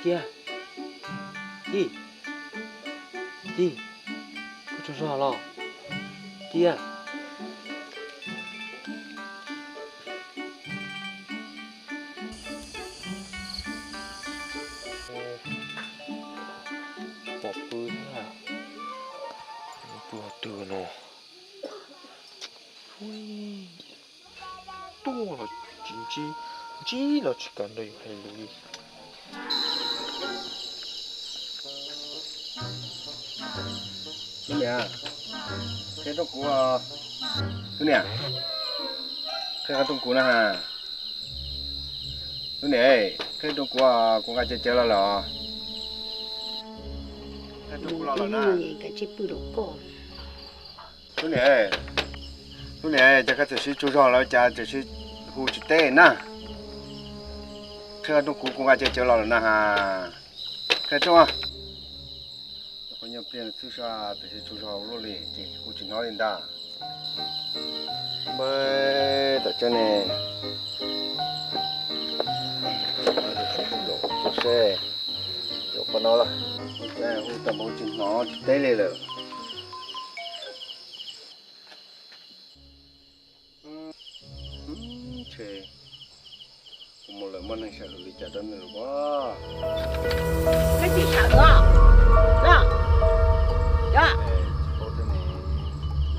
cia, ci, ci, koj tsaug zog los, cia. Pom pw thiab, pw twg no? Tuaj los tsis ntsib, ntsib los tsis kam nrog yus hais lus li. Tub niam, qhia rooj kuv. Tub niam, qhia rooj kuv na. Tub niam, qhia rooj kuv, kuv nqa cev cawv los lawm. Qhia rooj kuv los lawm na. Tub niam, tub niam, cas koj txawm sib tsaug zog lawm cas txawm sib hu tsis teb na? Qhia rooj kuv, kuv nqa cev cawv los lawm na ha. Qhia rooj. Qhov nyob pliag xwb sas txawm sib tsaug zog ua luaj li ces hu tsis hnov li ntag. Npawg, tom tsev ne. Txog seb, yuav qhov no lawm. Hu tau npaum tsis hnov tsis teb li lawm. Ntshe kuv mus lawm muaj neeg sawv hwm li cas rau nws los. Koj tsis sawv los?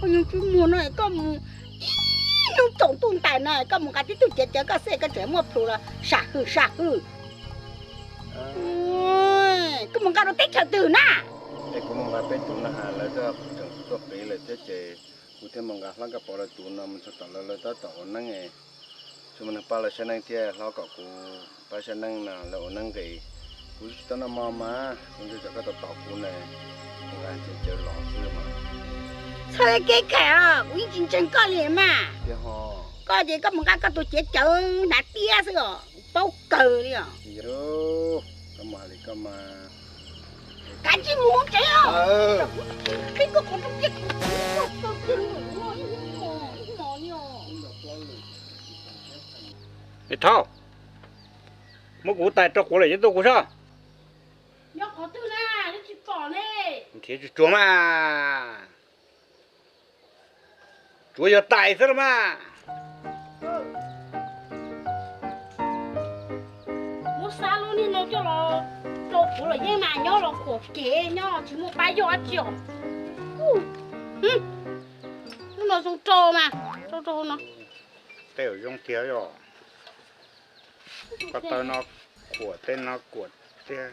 Koj yug tsis muag no koj mus ib Hnub tsaus ntuj ntais no koj mus nqa tib tug cev cawv koj xwb koj tseem muaj plhus los sam hwm sam hwm. Koj mus nqa rau teb chaws twg na? Es kuv mus nqa peb tus no has lawv tseem tuaj pem lawm thiab ces kuv thiaj mus nqa hlob Kab Pov lawv tus no mus txog tom lawv, lawv tab tom ua neeb. Tsis muaj neeg pab lawv saib neeb thiab, hlob kom kuv pab saib neeb no lawv ua neeb nqis. Kuv tsis tau noj mov mas kuv ntshe tsam koj tos tos kuv na, kuv nqa cev cawv los xwb mas. Txhob kev khaim os, kuv yeej tsis ntseeg koj li mas. Tiag ho. Koj ces koj mus nqa koj tus cev cawv hnav tiab xwb os, paub kawg li os. Koj mus hais li koj mas. Kav tsij mus hauv tsev os. Qhib koj qhov rooj tiaj. Es Thauj, muab kuv tais rau quav lawm yeeb tuaj kuv soj. Nyob qhov twg na, tsis pom ne. Nrhiav tsuag tsuag mas. Tsuav yog tais xwb los mas. Muab xab lub niag no coj los rau kuv lawm yeej mas nyob los khuam kev nyob tsis muaj pab yoj dab tsi os. Lub no zoo rau mas, rau rau no. Tej zaum zoo tiag yog. Ko taw no kuam tej no kuam tiag.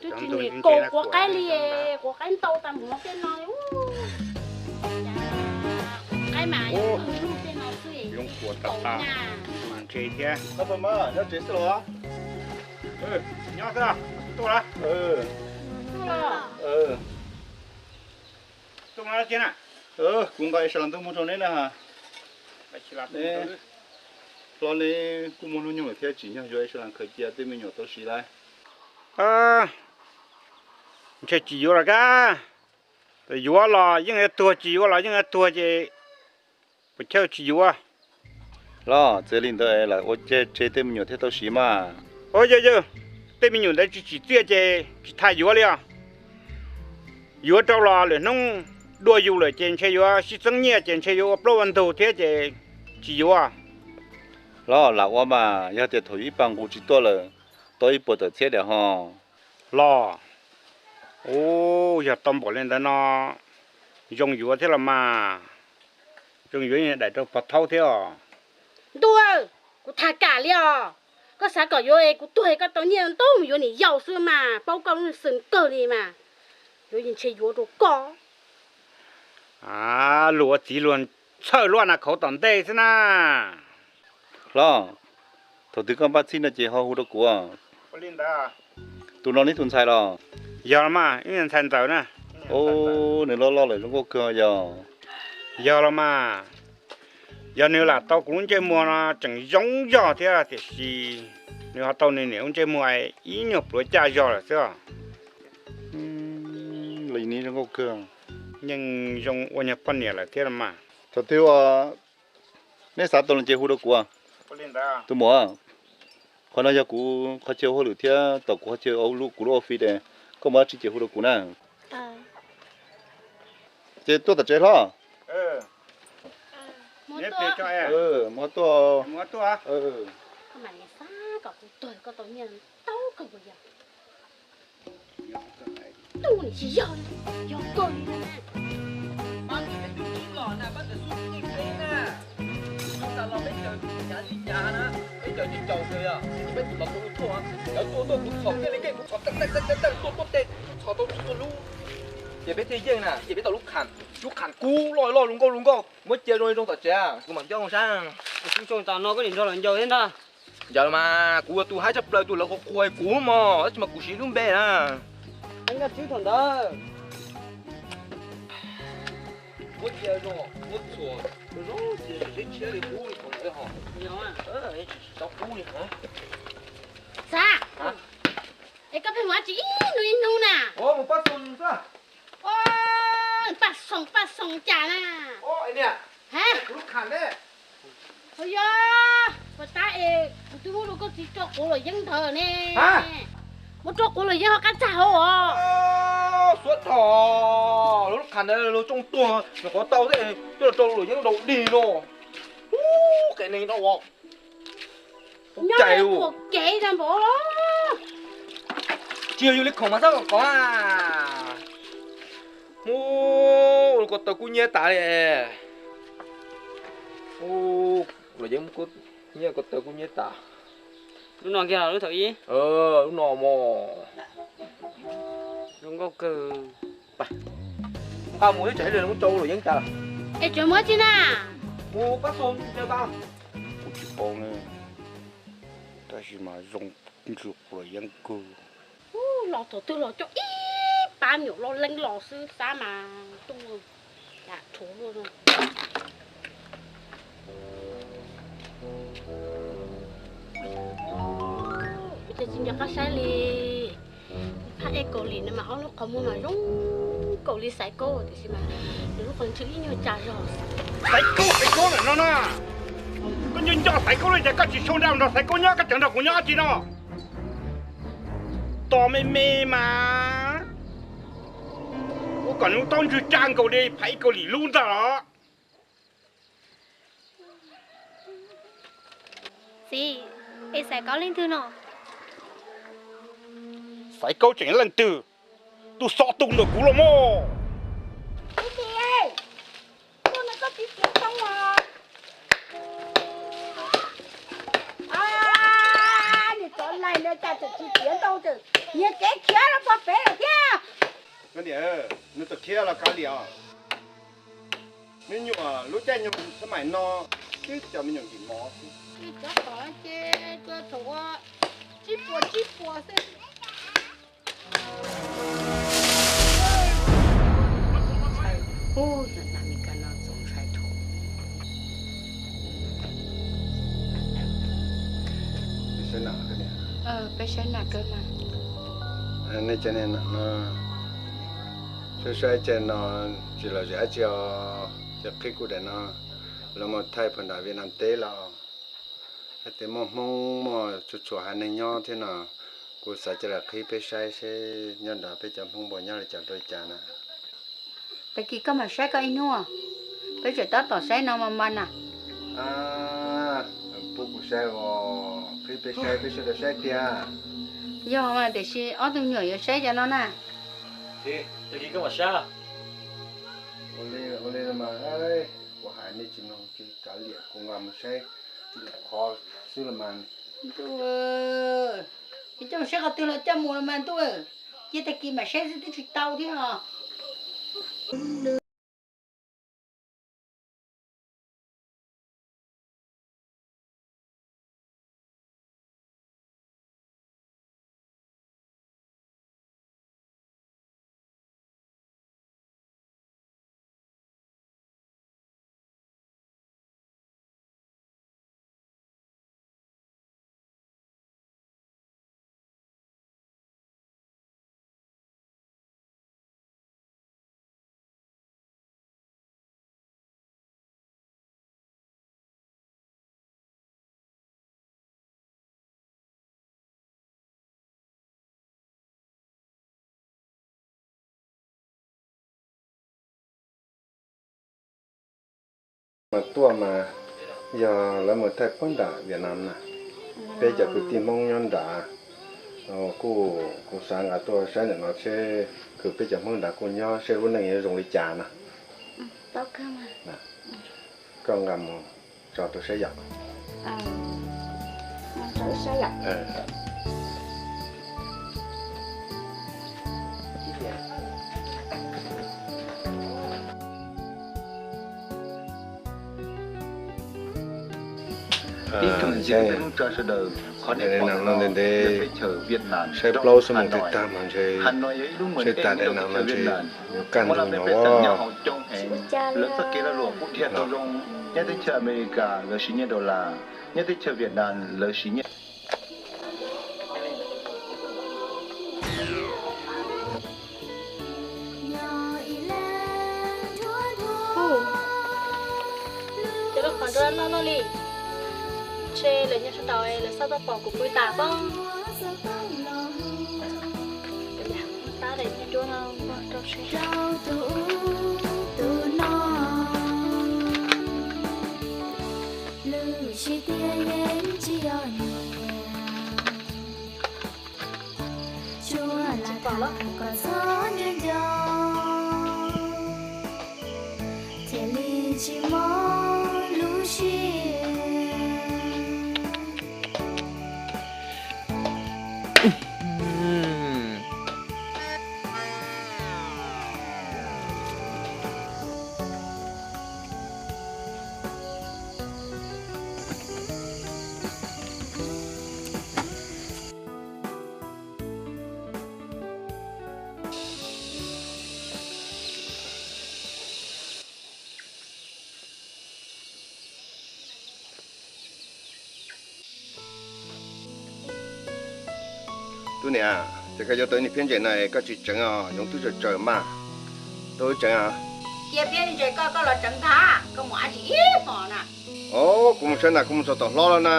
Twb tsis niam kaus quav qaib li, quav qaib ntau tas mus no tej no. Qaib mas tej no xwb. Zoo kuam tas tas mas ntse thiab. Nyob tsev xwb los? Nyob xwb, tuaj lawm. Tuaj mus dab tsi na? Kuv nqa ib sab las ntuj mus rau neb na. Hlob neb kuj muaj hnub nyoog lawm thiab tsim nyog yuav ib sab las khaws cia tej me nyuam tau siv lauj. Ntshe tsis yuav los kab. Yuav los yeej yuav tuag, tsis yuav los yeej yuav tuag ces puas chawj tsis yuav. Los txiav li ntawd lam ua tseg tej me nyuam thiaj tau siv mas. Yawg yawg, tej me nyuam ntawd tsis tsim txiaj ces tsis tas yuav li os. Yuav rau los lwm hnub dua yus lawm ces ntshe yuav sib txeeb nyiaj ces ntshe yuav ua plaub ua ntug thiab ces tsis yuav. Los lam ua mas, yog tias thaum yus ib pab nqus tsis tuaj lawm, tau ib puas tawm txhiab diam ho. Los, u, yog tau npaum li ntawd no zoo yuav thiab los mas. Zoo yuav daim rau pog thaub thiab os. Ntuj, kuv tham kam li os. Koj xav kom yuav es kuv tuag es koj tau nyiaj ntau mus yuav niam yau xwb mas, paub koj lub xwm kawg li mas. Yuav ntshe yuav rau koj. Luag ua txiv luag txhawj luaj na, khauv tom ntej xwb na. Hlob, thaum twg koj npaj txhij no ces ho hu rau kuv. Tus no neb tus ntxhais los? Yog los mas, ib ntxhais ntxawm na. Nws loj loj lawm zoo nkauj kawg yog. Yog los mas, yog nws lam tau kuv lub ntsej muag no tseem zoo zog thiab tiam sis nws ho tau nws niam lub ntsej muag ib nyuag pluav caj zog lawm xwb os. Los nws zoo nkauj kawg. Yeej zoo ua nyuag poj niam lawm thiab los mas. Thaum twg neb xav tau los ces hu rau kuv. Tus muam, qhov no yog kuv qhov chaw ua hauj lwm thiab tom kuv qhov chaw ua kuv lub office es koj muaj dab tsi ces hu rau kuv na. Ces tuaj tom tsev hlob. Mus tuaj. Ces peb thiaj yeej na, ces peb tau lub kham, lub kham kub loj loj zoo nkauj zoo nkauj, muab cia zoo zoo tom tsev, kuv mam coj sab. Tom no koj niam nrog lawv ncaws thiab ntag. Ncaws mas kuv ua tus haib tshaj plaws, tus lawv qhuas qhuas kuv mog, tab sis mas kuv siv lub npe na. Nkaj Tswb thaum ntawd muab cia zoo, muab txhuam zoo, ces sib tshiab li qub li thaum ntawd ho. Tsis tau qub li ho. Xav, es koj pheej mus dab tsi ib hnub ib hnub na? Mus pab xoo xwb. Pab xoo pab xoo cas na? Kuv lub kham ne. Yog, puas tab es kuv twb muab rau koj txiv rau quav luam yeeb ntawd ne. Muab rau quav luam yeeb ho qab txag hauv os. Xuav tho, lub kham ntawd luag tsoo tuag, nws qhuav tau thiab, coj los rau luam yeeb nraud dig no. Ub, qe neeg no ua. Nyob ua kev tas npaum los. Tsis yog yus li khoom mas txhob kom kov. Mus, ua ko taw kub nyiab tas li. Los yeeb kub, nyiaj ko taw kuj nyiaj tas. Lub no kiag los lub thaum ib? Lub no mog. Zoo nkauj kawg. Nqa mus ib tsam ib li muab rau luam yeeb cas. Es tsuas muab tsi na? Mus pab xu ntawd tas. Kuv tsis paub ne, tab sis mas zoo ntsws luam yeeb kawg. Los thaum twg los coj ib pab me nyuam loj leeb los xwb, xav mas tuaj lam rhuav luaj no. Ua cas tsis nco qab saib li. Phab ej Kaus Lim no mas ob lub qhov muag mas zoo nkaus li Xaiv Kaub tiam sis mas nws lub qhov ntswg ib nyuag cas zog. Xaiv Kaub, Xaiv Kaub lawm no na. Koj nco nco Xaiv Kaub li cas koj tsis sau nra nrog Xaiv Kaub nyob, koj tseem nrog kuv nyob tsi no? Tos me me mas ua kom nws lub taub ntswg tsa nkaus li phab ej Kaus Lim lub ntag los. Txiv, es Xaiv Kaub leej twg no? Xaiv Kaub tseem leej twg? Tus xov tus ntawm kuv los mog. Txiv, tuaj no koj txiv txiav ntoo os. Nws cov laig no cas tseem tsis txiav ntoo, tseem nyiag kev khiav los puag pem lawm thiab. Nws txawm khiav los kav liam os. Me nyuam lub caij nyoog xab maim no twb cov me nyuam nkim mov xwb. Cov tom ces thaum ua tsib puas tsib puas xwb. Ub, cov nas Mes Kas no txaus ntshai dhau. Peb saib nas kawg mas. Nej cov niag nas no, saib saib cov no tsis lom zem dab tsi os. Cov qhib kuv daim no, lawv mus thaij puag nram Vietnam teb los. Hais tias muaj Hmoob muaj txhua txhua haiv neeg nyob thiab no, kuv xav cia li qhib peb saib seb nyob nrad peb cov Hmoob puas nyob li cas dua li cas na. Tag kis koj mam saib koj ib hnub, peb tseem tab tom saib no mas mas na. Pub kuv saib os, qhib peb saib, peb sawv daws saib tiag. Yog mas, tiam sis ob tug me nyuam yuav saib cov no na. Tag kis koj mam saib. Ua li mas, kuv hais nej tsis mloog ces kav liam, kuv nqa mus saib lwm qhov xwb los mas. Ntuj, coj mus saib qhov twg los coj mus los mas ntuj, cia tag kis mam saib xwb twb tsis tau thiab os. Mas tuaj mas yog lawv mus thaij puag nram Vietnam na, peb cov kwv tij Hmoob nyob nrad, kuj kuv xav nqa tuaj saib ntawm no seb kwv peb cov Hmoob nrad kuj nyob seb lub neej yuav zoo li cas na. Koj nqa mus tso rau saib yom. Saib daim no ntev ntev, saib plaub xuab moos twb tag mas ntshe, saib tas daim no mas ntshe yuav kaj ntug no os. Cov lub qhov nruab loj loj li, ntshe lawv nyob sab nraud lawv xauj tau pom kuv pw tas pob. Tab daim nruab no rau seb. Lwm tsis tias yeej tsis yog niam, tsuas lam tham kom txhob nco nco, thiaj li tsis mob lub siab. Niam, ces koj yuav tau ib niag phiab ntses no koj tsis tseev os, yoov twb tsaws tsaws mas. Tau wb tseev os. Cia phiab ntses koj, koj los tseev ntag, koj mus ab tsi ib hmos na. Os, kuv mus saib nam kuv mus txog tom hlob lawm na.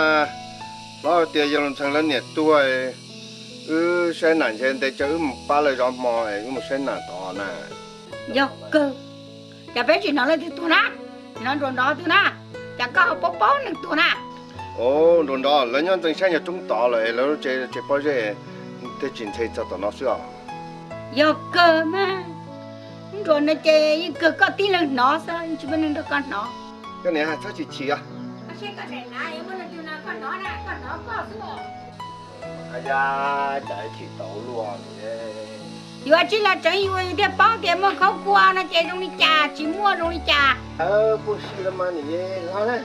Hlob tias yawg Luj Ntxhee lawv niam tuag, wb saib nam ntshe ntes coj wb mus pab lawv zov hmo, wb mus saib nam tod na. Yog kawg, cas peb tsis hnov leej twg tuag na, hnov nruas nrov tuag na, cas koj ho paub paub neeg tuag na. Os, nruas nrov lawv nyob ntxeev saib nyuag roob tod lawm, lawv lub tsev pob zeb thiaj tsis nthe txog tom no xwb os. Yog kawg mas, nruas no ces yeej kawg koj tib leeg hnov xwb, yeej tsis muaj neeg nrog koj hnov. Koj niam txhob chim chim os. Koj niam, yuav muaj neeg twg no koj hnov na, koj hnov koj xwb. Yog cas chim tau luaj. Yuav tsis los tseev yus, yus thiaj paub tias muaj khaub kua no ces zoo li cas, tsis muaj zoo li cas. Puag si los mas niam, los na,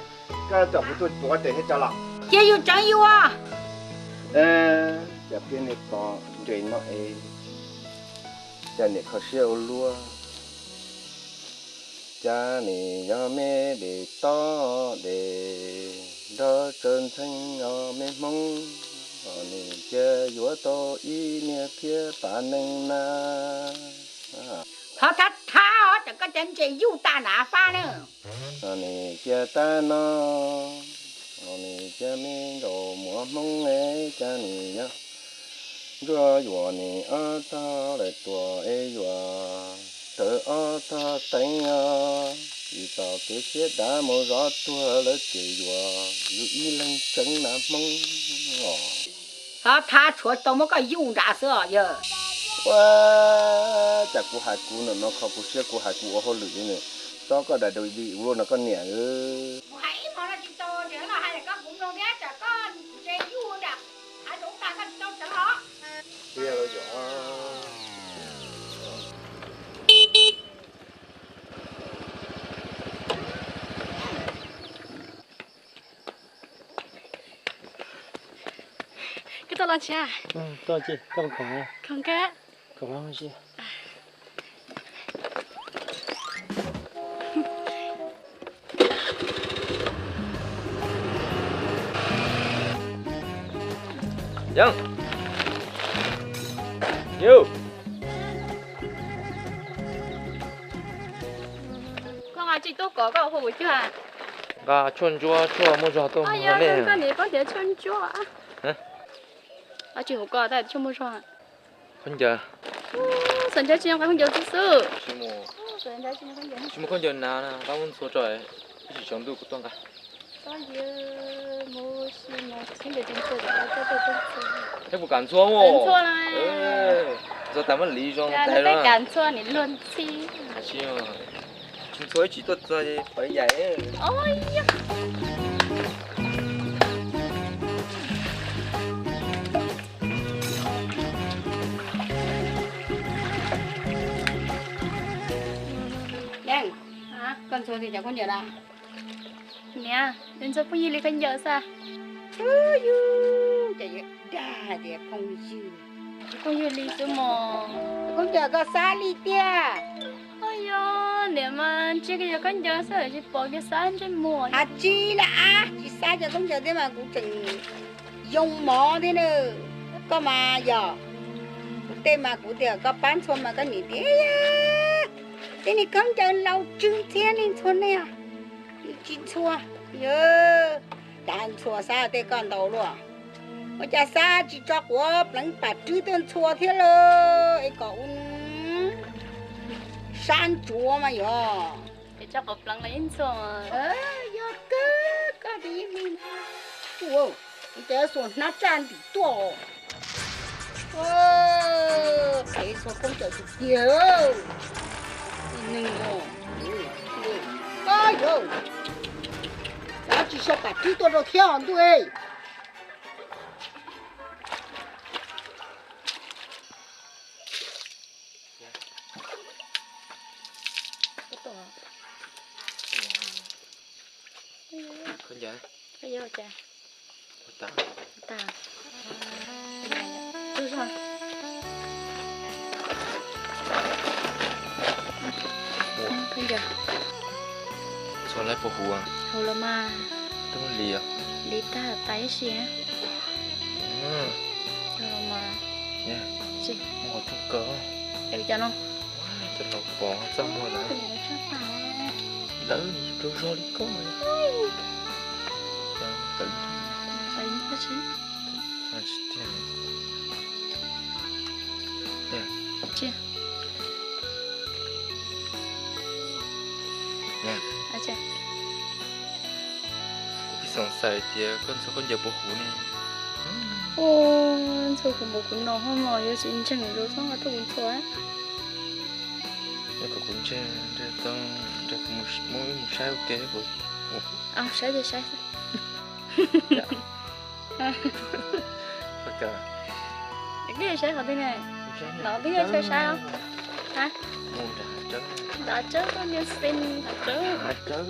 koj coj kuv tuaj tuav tes thiab tso los. Cia yus tseev yus. Cas peb niag pog ntses no es, cas niam kho siab ua luaj. Cas nim yog me de tob de, nrog Tsawv Ntxhee os me Hmoob, os nim cia yuav tau ib niag phiab pav neeg na. Thov thab thab os, tsam koj cov ntses yuj tas nram fab na. Os nim cia tag no, os nim cia me nraum muav Hmoob es, cas nim yog ntsuag yuam nim ob tog lawm tuam es yuam rawv ob tog teev os, vim txoj kev siab dav mus zov tuag lawv ces yuam yus ib leeg tseev na Hmoob os. Thab thab tshuav tau muab koj yuj nram xwb os yawg. Ua, cas kuv hais kuv ntawm no kho kuv siab, kuv hais kuv ua hauj lwm li ne, txob koj daim da di ua luaj no koj niam. Kuv hais ib hmo no tsis tau, tseem los hais koj kuv mloog thiab, tsam koj ntses yuj nram hav zoov tas koj tsis tau tseev os. Koj tuaj los tsis? Tuaj ces koj khoom, khoom kawg. Khoom los ua si. Yeeb, yus, koj nqa tsis tuaj kom koj ua hu ua cuag. Nqa tshuaj ntsuab, tshuaj muaj zog tuaj mus nej. Koj niam koj tias tshuaj ntsuab. Tsis hu koj tas tshuaj muaj zog. Khaub ncaws. Xav ntshe tsis nqa khaub ncaws xwb xwb. Tsis muaj khaub ncaws na, nqa muab ntxhua tso, ib sim tsaus ntuj kuv tuaj nqa. Thiab puas kam ntxhua mus? Ntxhua tas muab liv zoo tas. Kam ntxhua nim luag ntxhi. Tsis ntxhua ib tsis tuaj txog pawv yaim. Yeej, koj ntxhua li cas khaub ncaws na? Niam, ntxhua phooj ywg li khaub ncaws xwb. Yus, cas yuav dag tias phooj ywg. Phooj ywg li xwb mos. Khaub ncaws koj xab li tiag. Yog niam mas ntsia kiag yog khaub ncaws xwb tsis pom kiag xab ntsej muag. Has tsis li ab, tsis xab cov khaub ncaws thiab mas kuv tseem yoo mov thiab na. Koj mas yog, kuv tej mas kuv tias koj pab ntxhua mas koj niam tias, tej niag khaub ncaws laus tsw ntxhiab nej ntxhua nej, tsis ntxhua. Yog, cas ntxhua xab tej koj ntau luaj. Ua cas xab tsis tso quav pleev pam rwb tuaj ntxhua thiab lauj, es kom ua sab ntsuav mas yog. Tso quav pleev los ib ntxhua. Yog kawg koj tus ib me na. Ua, ces xuas hnab tsaj ntim tuaj. Phev txhua khaub ncaws tiag tiag. Ib neeg, a yog, xav tsis so pam rwb tuaj rau thiab ntuj. Khaub ncaws, khaub ncaws. Txhua lawv puas huv? Huv los mas. Twb muab liv os. Liv tag tas ib si na. Los mas. Muaj qhov rooj kaw. Es cas no? Cov laus pom txaj muag lawm. Lawv rau zog li koj. Tsis tiag. Kuv pheej xav hais tias koj ntxhua khaub ncaws puas huv ne. Ntxhua huv npaum kuv no hos mas yuav tsis ntseeg lus txhob tuaj kuv ntxhua. Yog kom kuv ntseeg, nrog kuv mus saib ua ke. Saib ces saib. Koj saib qhov twg ne? No twb yog saib saib os. Ntav tsawb koj niag xi ntav tsawb.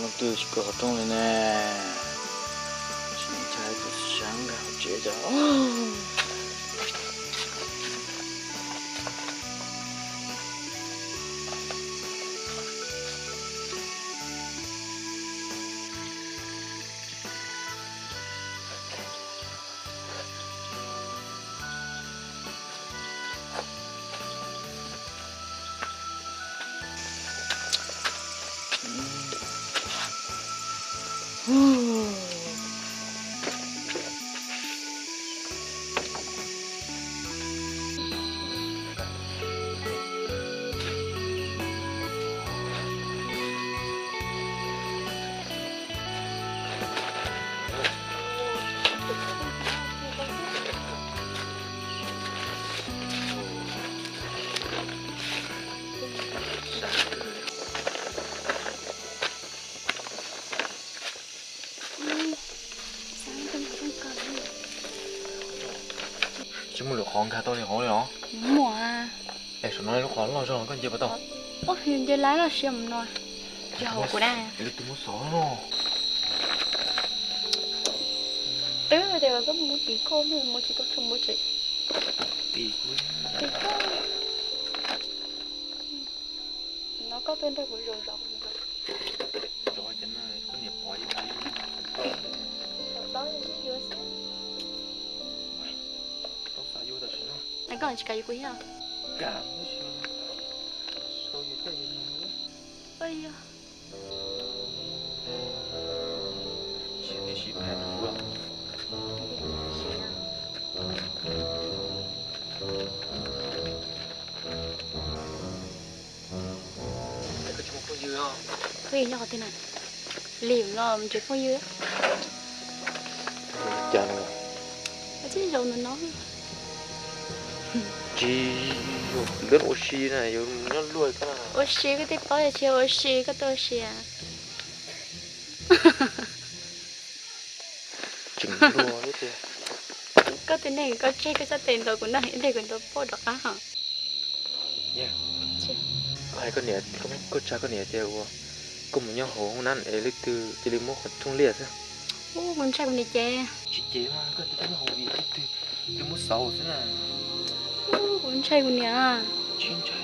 Leej twg tsis kaw qhov rooj li ne? Tsis ntshai tus sab nkag hauv tsev cov. Tsis muaj lwm qhov nkag tau li hauv li os. Muaj. Es saum no lub qhov loj zog koj nce puas tau? Ub, nce lawm los siab mus no. Ces hauv kuv na. Lwm tus muab xov no. Twb tias koj mus tim koj, mus tsis tau txog mus tsev. Tim kuv. No koj tuaj nrog kuv zaum zaum. Zaum ces koj niam pom ib pliag. Zaum tau sib yuav xwb. Tau xav yuav tam sim no. Koj tsis kam yuav kuv thiab? Kam tab sis sau yus tej yus nug. Ua yog. Siab tiag sib phais kuv los. Koj tsis muaj phooj ywg os? Phooj ywg nyob qhov twg na? Lim no mus ntsib phooj ywg. Cas no? Tsis zaum ntawm no. Tsis yog lub ua si na, yuav nyob luaj koj. Ua si koj twb paub, yog tsis ua si koj tuaj ua si. Tseem luag thiab tiag. Koj tus neeg koj tseg koj sab tes ntaus kuv na, ib pliag kuv ntaus poj rov qab hos. Koj hais koj niam, koj tsa koj niam tias ua koj mus nyob hauv hoob nab es leej twg cia li muab qhov rooj liaj xwb. Ub, kuv ntshai kuv niam ces. Tsis ces mas koj tias koj nyob hauv vim leej twg li muab xauv xwb na. Ub, kuv ntshai kuv niam. Tsis ntshai.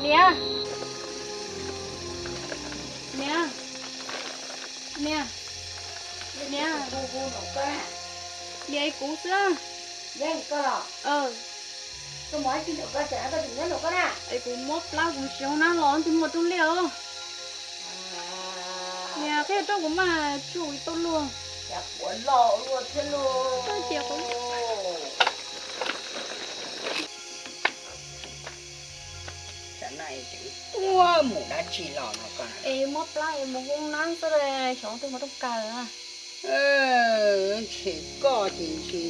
Niam. Niam. Niam. Niam. Niam, kuv xwb. Es kuv mob plab kuv mus siv hoob nab los twb muaj rooj liaj os. Niam, qhib rooj kuv mas tsuj tau luag. Ua mus dab tsi los no koj? Es mob plab es mus hoob nab xwb, xyov twg muaj rooj kaw. Ntshe koj ces ntshe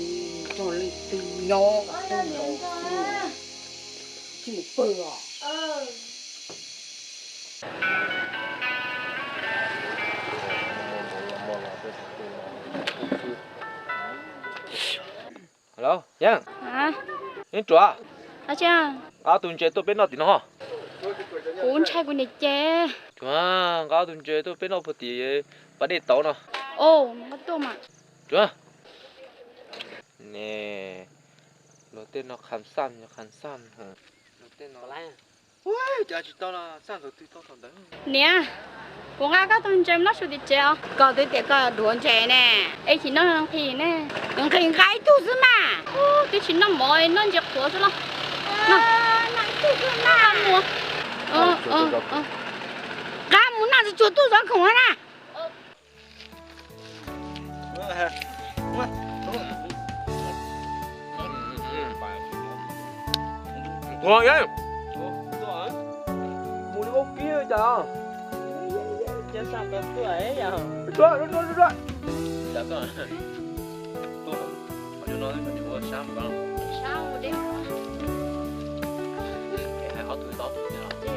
nrog leej twg nyob xwb. Tsis mus pw os. Hello, Yeej. Yeej Ruam. Nqa tus ntses tuaj peb noj tim no. Kuv ntshai kuv niam ces. Tsuav nqa ob tug ntses tuaj peb noj puag tim pas dej tauv no. Os, nqa tuaj mas. Tsuav. Ne, luag tej no kham xaj, kham xaj. Luag tej no, cas tsis tau los xaj thaum twg tau thaum ntawd. Niam, kuv nqa koj tug ntses noj su tim tsev os. Koj twb tias koj dhuav ntses ne. Es tsis noj nqhis ne. Nqhis nqa ib tug xwb mas. Twb tsis noj mov, noj ntses qhuav xwb los. Noj ib tug xwb mas. Nqa mus noj tsuag tsuag tuaj zov khoom na. Tuag, mus li ua kib cas.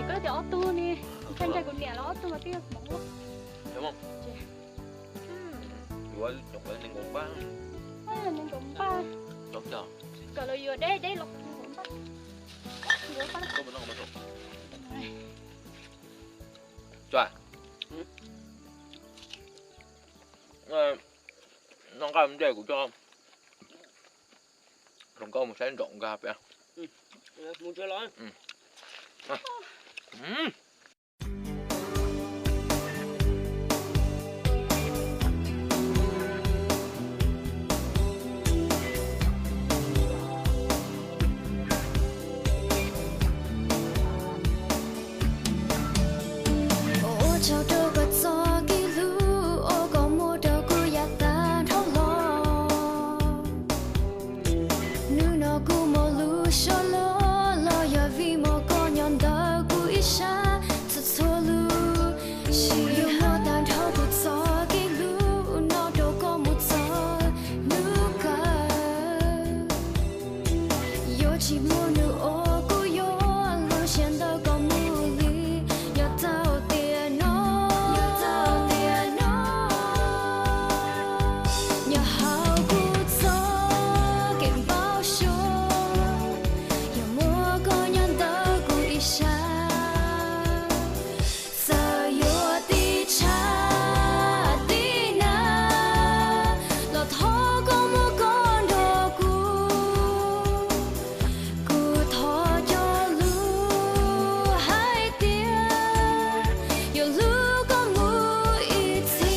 Koj tias ob tug ne, koj ntshai kuv niam los ob tug mas twb yog kuv ua. Yuav cov nees nkaum npaj. Nees nkaum npaj. Cov cov. Kom lawv yuav deb deb los nees nkaum npaj. Cua. Noj nqaij ntej kuv coj hluas nkauj mus saib ntsaum nkag pem. Ua tsaug rau koj txoj kev hlub uas koj muab rau kuv yav tag nrho los. Hnub no kuv muaj lub suab luag los yog vim muaj koj nyob ntawm kuv ib sab txhua txhua lub sij hawm. Yuav muab tag nrho kuv txoj kev hlub no rau koj mus txog hnub kawg. Yuav tsis muaj hnub uas kuv yuav lub siab ntawm koj mus li. Nyob tau tiam no, nyob tau tiam no, nyob hauv kuv txoj kev npau suav, yuav muaj koj nyob ntawm kuv ib sab. Txawm yuav tib tshab tib nag los thov koj muab koj nrog kuv. Kuv thov cog lus hais tias yuav hlub koj mus ib txhis.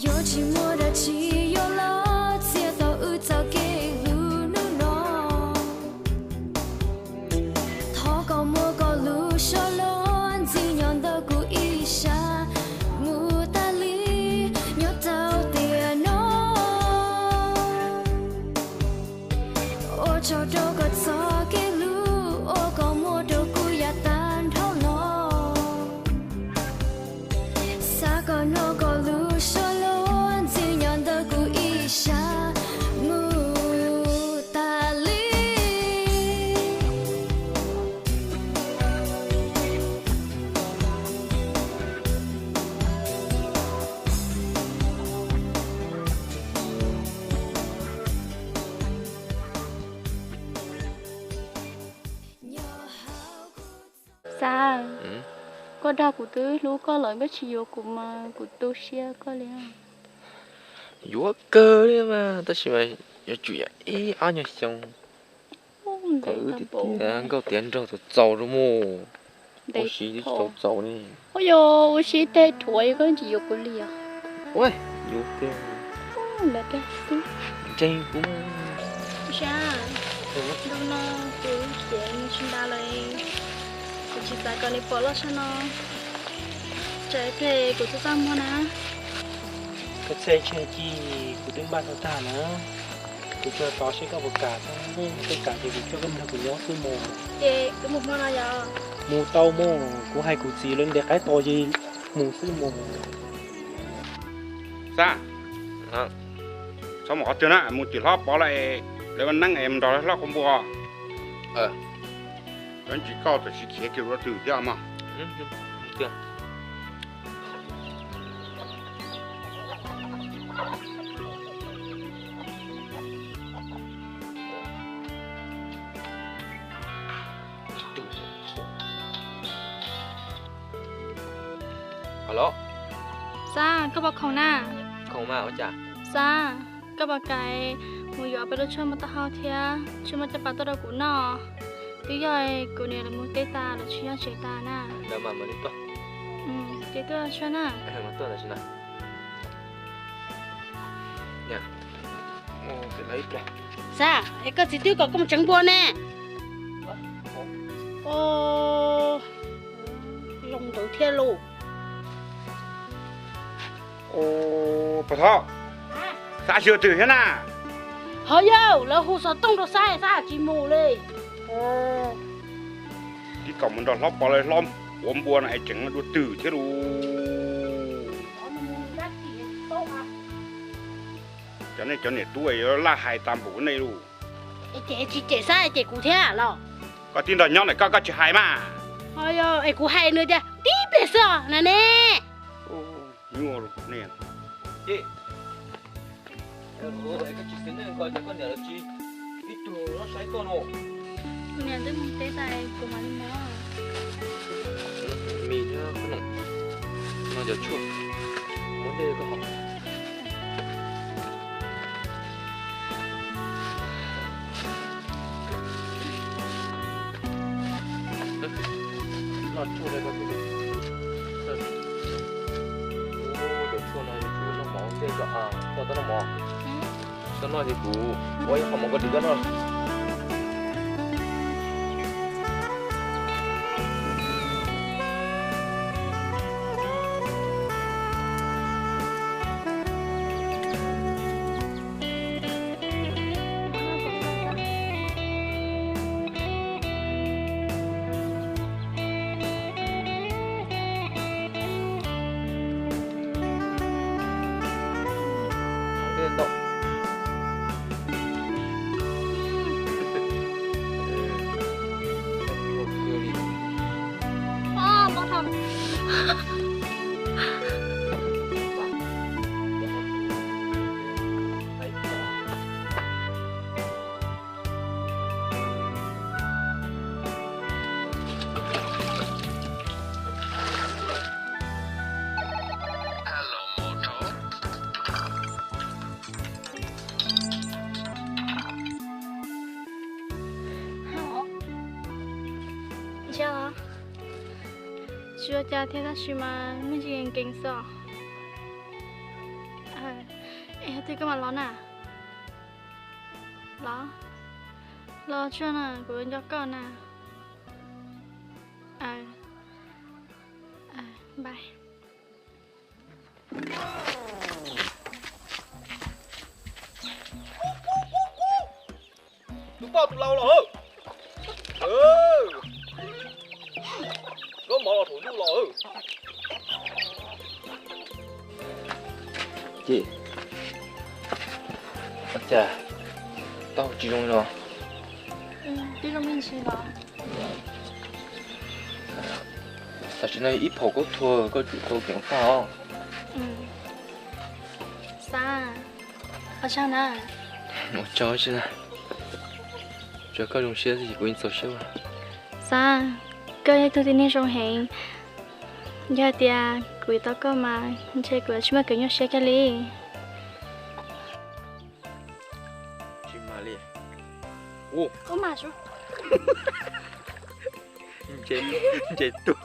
Yuav tsis muaj dab tsi yuav los txiav tau wb txoj kev hlub hnub no. Thov koj muab koj lub suab luag ntxiv nyob ntawm kuv ib sab mus tas li, nyob tau tiam no. Ua tsaug rau koj txoj kev hlub uas koj muab rau kuv yav tag nrho los. Xav kom hnov koj lub suab luag ntxiv nyob ntawm kuv ib sab mus tas li. Xav, koj dag kuv twb hlub koj lawm koj tsis yuav kuv mas kuv tu siab koj li. Yuav kawg li mas tab sis mas yuav tsum yog ib ob nyuag xyoo kom wb tiav nkauj tiav nraug txaus txaus rau mus. Ua si txaus txaus ne. Ua yog ua si tej thuav koj tsis yuav kuv li os. Yuav kawg. Ntseeg kuv. Sab, ntu no kuv cev nws tsis ntas lawm, kuv tsis xav kom nws pom loj tshaj no. Tsam ib pliag kuv txaj txaj muag na. Koj txhaj tsheej ci, kuv twb npaj tag tag na. Kuv tsuas tos seb koj puas kam xwb, koj kam ces kuv coj koj mus nrog kuv nyob xwb mog. Ces wb mus hmo no yom? Mus tau mog, kuv hais kuv txiv lawv ntes qaib tos ces mus xwb mog. Xab, txhob mus qhov twg na, mus tim hlob Pov lawv, lawv ua neeb es mus nrog lawv hlob quas npua. Tsis koj tam sim khiav kiag rau twg thiab mog. Xab, koj puas khoom na? Khoom mas ua cas? Xab, koj puas kam mus yuav peb lub tshuaj muaj taub hau thiab tshuaj muaj caj pas tuaj rau kuv noj? Twb yog kuv niam lawv mus teb tas lawv tsis nyob tsev tas na. Ces tuaj tshuaj na. Xab, es koj txiv twb kom koj mus tseev npua ne. Zoo ntawd thiab lauj. Pog Thoj, Xab tsis ua twg thiab na? Ho yog lawv hu xov tooj rau Xab, Xab tsis mus li. Tib kaum mus nrog hlob Pov lawv hlob ua npua no es tseem dua twg thiab lauj? Cov nej cov niam tub yuav laj hais tas npaum nej lauj. Ces tsis cem Xab ces kuv thiab los? Koj tib nrog nyob ntawm koj koj tsis hais mas. Es kuv hais nws tias tib pliag xwb os na ne. Nyuaj nej. Koj tsis xav nej ko, koj niam lawv tsis ib tug nyob saib koj no. Kuv niam twb mus teb tas kuv mam li mus. Mis thiab qhob noom, no cov tshuaj, muab dej koj haus. Noj tshuaj li ko, cov tshuaj no yuav tsum noj mov, koj tau noj mov? Koj noj ces kuv ua ib qho mov koj dim koj noj. Tsis ua cas thiab tab sis mas me ntsis nkees xwb. Es yog twg koj mam los na. Los, los tsuag na, kuv nco koj na. Bye. Tus poj tus lau los. Koj mov los thaum ntuj los. Ces, ua cas taub hau tsis zoo li no? Twb zoo me ntsis los. Tam sim no ib phaum koj thuav koj tsum tau kev ua tag os. Xab, ua tsaug na. Ua tsaug tsis na. Tsuav koj zoo siab xwb ces kuv yeej txaus siab ua. Xab, koj yog ib tug tib neeg zoo heev. Yog hais tias kuv yuav tau koj mas ntshe kuv yuav tsis muaj kev nyuaj siab kiag li. Tsis mas li. Ub, ub mas su. Nce, nce tuaj.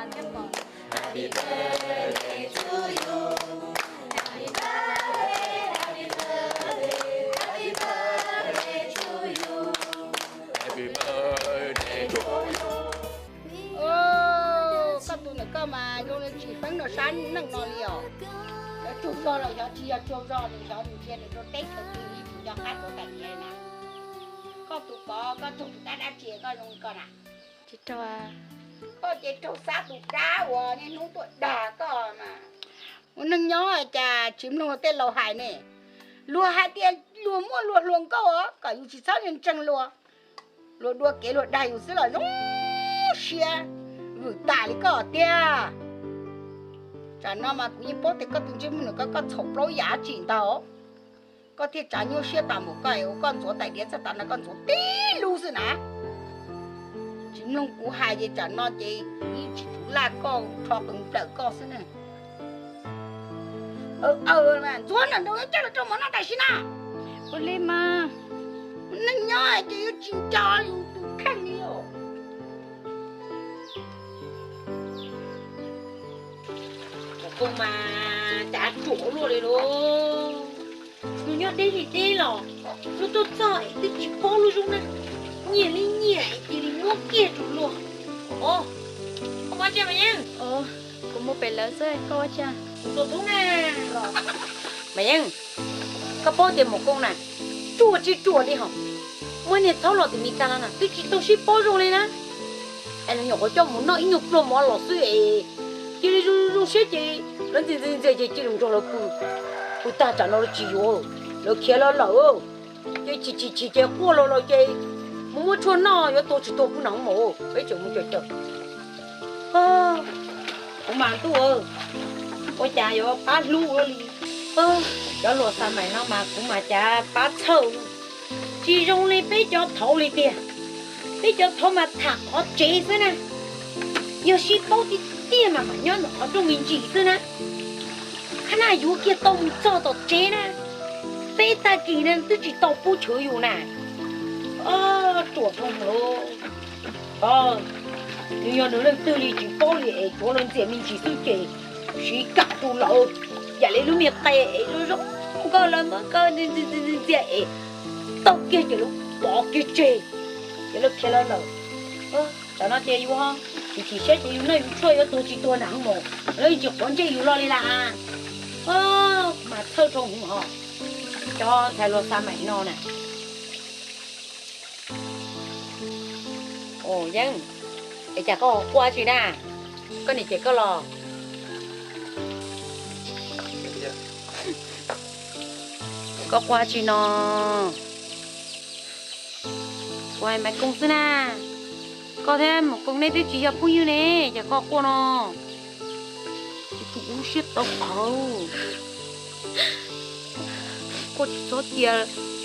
Koj tus ntawm koj mas zoo li tsis feeb rau sab neej no li os. Cov tsaug zog los xyov tsis yog tsaug zog, nws xyov nws ntsia nws rau teb chaws twg li tsis nco qab tuav tais diav na. Koj tus pov koj raug tus dab dab tsi koj zoo li koj na? Koj ces raug xab tus dab uas niaj hnub tuaj dag koj mas. Ua neej nyob cas tsis mloog luag tej laus hais ne. Luag hais tias luag muaj luag hluas nkauj os, kom yus tsis txhob ntseeg luag. Luag dua kev luag dag yus xwb los zoo siab vwm tas li koj tiag. Tsam no mas kuv yeej paub tias koj tus ntsej muag nws koj koj txhaum plaub yam tsim ntag. Koj thiaj tsav nyuaj siab tas mus koj es ua koj ntxuav tais diav txog tas no koj ntxuav tib lub xwb na. Tsis mloog kuv hais ces tsam no ces kuv yeej tsis txhob laj koj rho qws nplawm koj xwb ne. Ntxuav nram nraud coj los rau mov noj tam sim na. Ua li mas. Neej nyob ces yuav tsis nco yus tus kheej li os. Koj mas cav tsuam luaj li lauj. Nws nyob deb li deb los, nws tuaj txog es twb tsis paub lub zoo na. Nyiam li nyiam es cia li muab kiag rau luag. Os, koj ua cas Mas Yeej? Kuv mus pem lawv xwb, koj ua cas? Kuv tua tub na. Mas Yeej, koj paub tias Maum Koob na, ruam tsis ruam li hos, muaj niag thaub los tim Mis Kas no na twb tsis tau sib paub zoo li na. Es lawv nyuam qhuav coj mus noj ib nyuag pluag mov los xwb es cia li zoo zoo siab ces lawv ntxias ntxias ntxias ces cia li nrog lawv pw, pw tag tsam no lawv tsis yuav, lawv khiav los lawm. Ces chim chim chim ces quaj los los ces mus muab tshuaj noj yuav tuag tsis tuag pub na hoob maum, peb tseem mus caws caws. Kuv mas ntuj, ua cas yuav pab hlub ua li. Cov luag xa maim no mas kuv mas cas pab txhawj. Tsis zoo li peb cov thaud li tiag. Peb cov thaud mas tham qhov tsev xwb na. Yog sib paub tiag tiag mas mam nyob ntawm qhov rooj me ntsis xwb na. Qhab naj yuav kiag tau mus txog tom tsev na, peb tag kis na twb tsis tau pub chwv yus na. Ruam dhau lawm. Nws yog nws leej twg li tsis paub li es tsuav lawv ntxias me ntsis xwb ces siv kam rau lawv. Yam li lub me qe es zoo zoo nkauj lawv muab koj ntxias es tau kiag ces lawv pov kiag tseg ces lawv khiav lawv lawm. Tam no ces yus ho chim chim siab ces yus noj yus tshuaj yuav tuag tsis tuag na hoob maum, lawv yeej tsis quav ntsej yus los li las. Mas txhawj rau hwv hos cov ntxhais luag xa maim no na. Yeej, es cas koj quaj tsi na? Koj niam cem koj los? Koj quaj tsi no? Kuv hais Maiv Koos xwb na. Koj thiab Maiv Koos nej twb tsis yog phooj ywg ne, cas koj quaj no? Ces kuv ua lub siab tau qhawv. Koj tsis txhob cia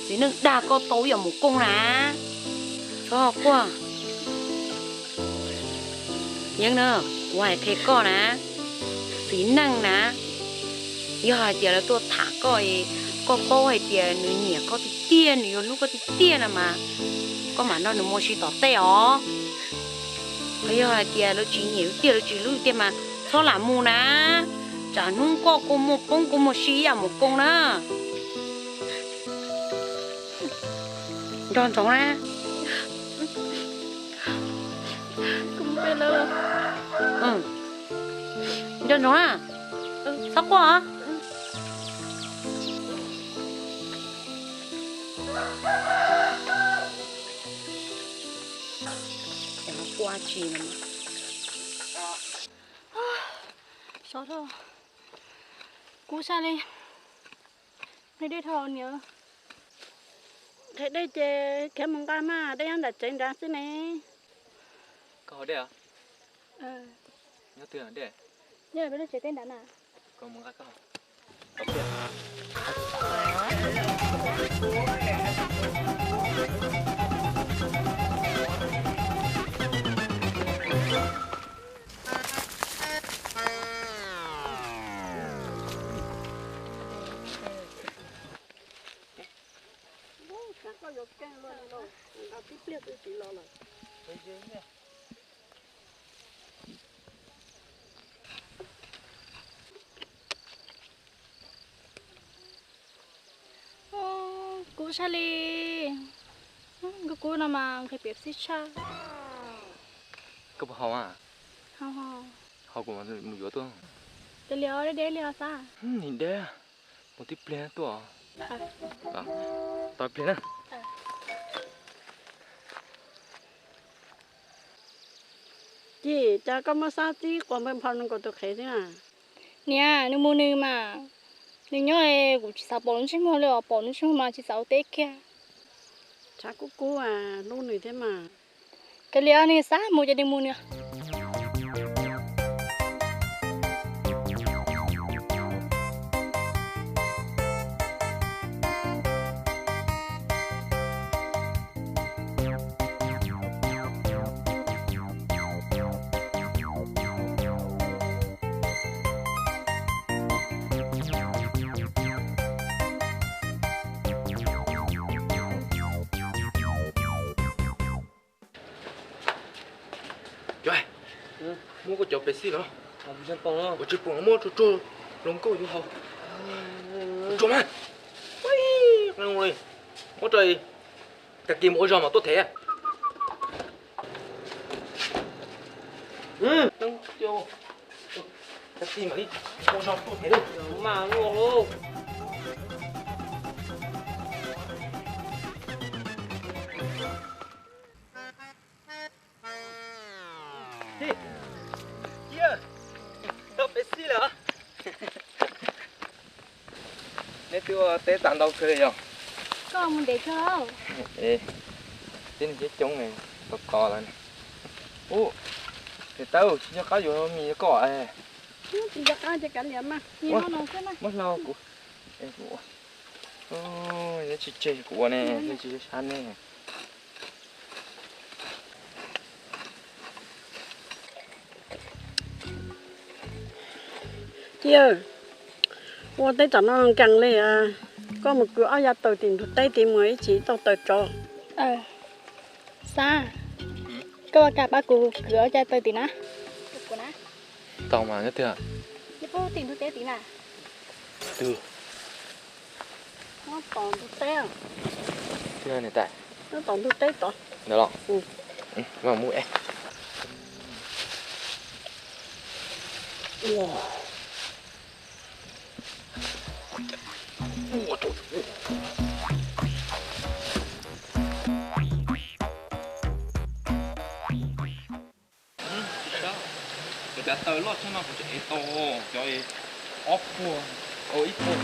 txiv neej dag koj tau ib yam Maiv Koos na. Txhob quaj. Yeej na, kuv hais qhia koj na, txiv neej na, yog hais tias lawv tuaj tham koj es koj paub hais tias nws nyiam koj tiag tiag, nws yuav hlub koj tiag tiag no mas koj mam nrog nws mus si tom tej os. Ho yog hais tias lawv tsis nyiam tiag, lawv tsis hlub tiag mas txhob lam mus na, tsam hnub koj kua muag poob kua muag si ib yam Maiv Koos na. Nco ntsoov na. Nco ntsoov na, txhob quaj. Quaj tsi no. Sov dhau, kub sab li, dej dhau niam. Nqhis dej ces khiav mus nqa mas, dej nyob nram tsev nrad xwb ne. Koj haus dej os? Nyob twg dej? Nyob peb lub tsev teb nrad na. Koj mus nqa koj. Koj yuav keeg luaj li lauj, nqa tib pliag twb tsis los lawm. Tshaj li, nkauj kub no mas nqhis Pepsi tshaj. Koj puas haus a? Haus, kuv mus yuav tuaj. Cia li os, deb deb li os Xab. Nim deb, mus tib pliag tuaj. Tos pliag na. Cim, cas koj muab Xab txib qua npawg Nphau nkaus tus qhev xwb na? Niam, nws mus nws mas, nws nyob kuv tsis xav pom nws ntsej muag li os, pom nws ntsej muag mas tsis xav ua teb kiag. Tshav kub kub hlub nws thiab mas. Kav liam, nws xav mus ces nws mus nws. Cov, muab koj cov Pepsi los. Ua tsis pom, muab tsuag tsuag los nkauj yuav haus. Tsuag mas. Muab rau, tag kis mus ua zog mas tuaj them. Tag kis mam li ua zog tuaj them. Tau Pepsi lawm. Neb twb ua teb tag ntau kawg li yog? Koj mus ntev kawg. Tib neeg coob coob, tos tos lawm. Ub, tes tawb tsis nco qab yuav mis rau koj. Tsis nco qab ces kav liam mas. Muab hlo kuv. Neb tsis tseg kuv ua ne, neb tsis sab ne. Ciaj, ua teb tom no nkees li, koj mus kwv ob yav taws tim ntug teb tid mus ib chim tau taws tsov. Xab, koj ua cas pab kuv kwv ob yav taws tim na? Tau mas nyob twg? Tim ntug teb tim na. Twg? Nyob tom ntug teb. Twg niam tais? Nyob tom ntug teb tod. Ntawd los? Mus ib. Cov taws loj tshaj no kuv tseem ev tau cov ob puas, ib puas.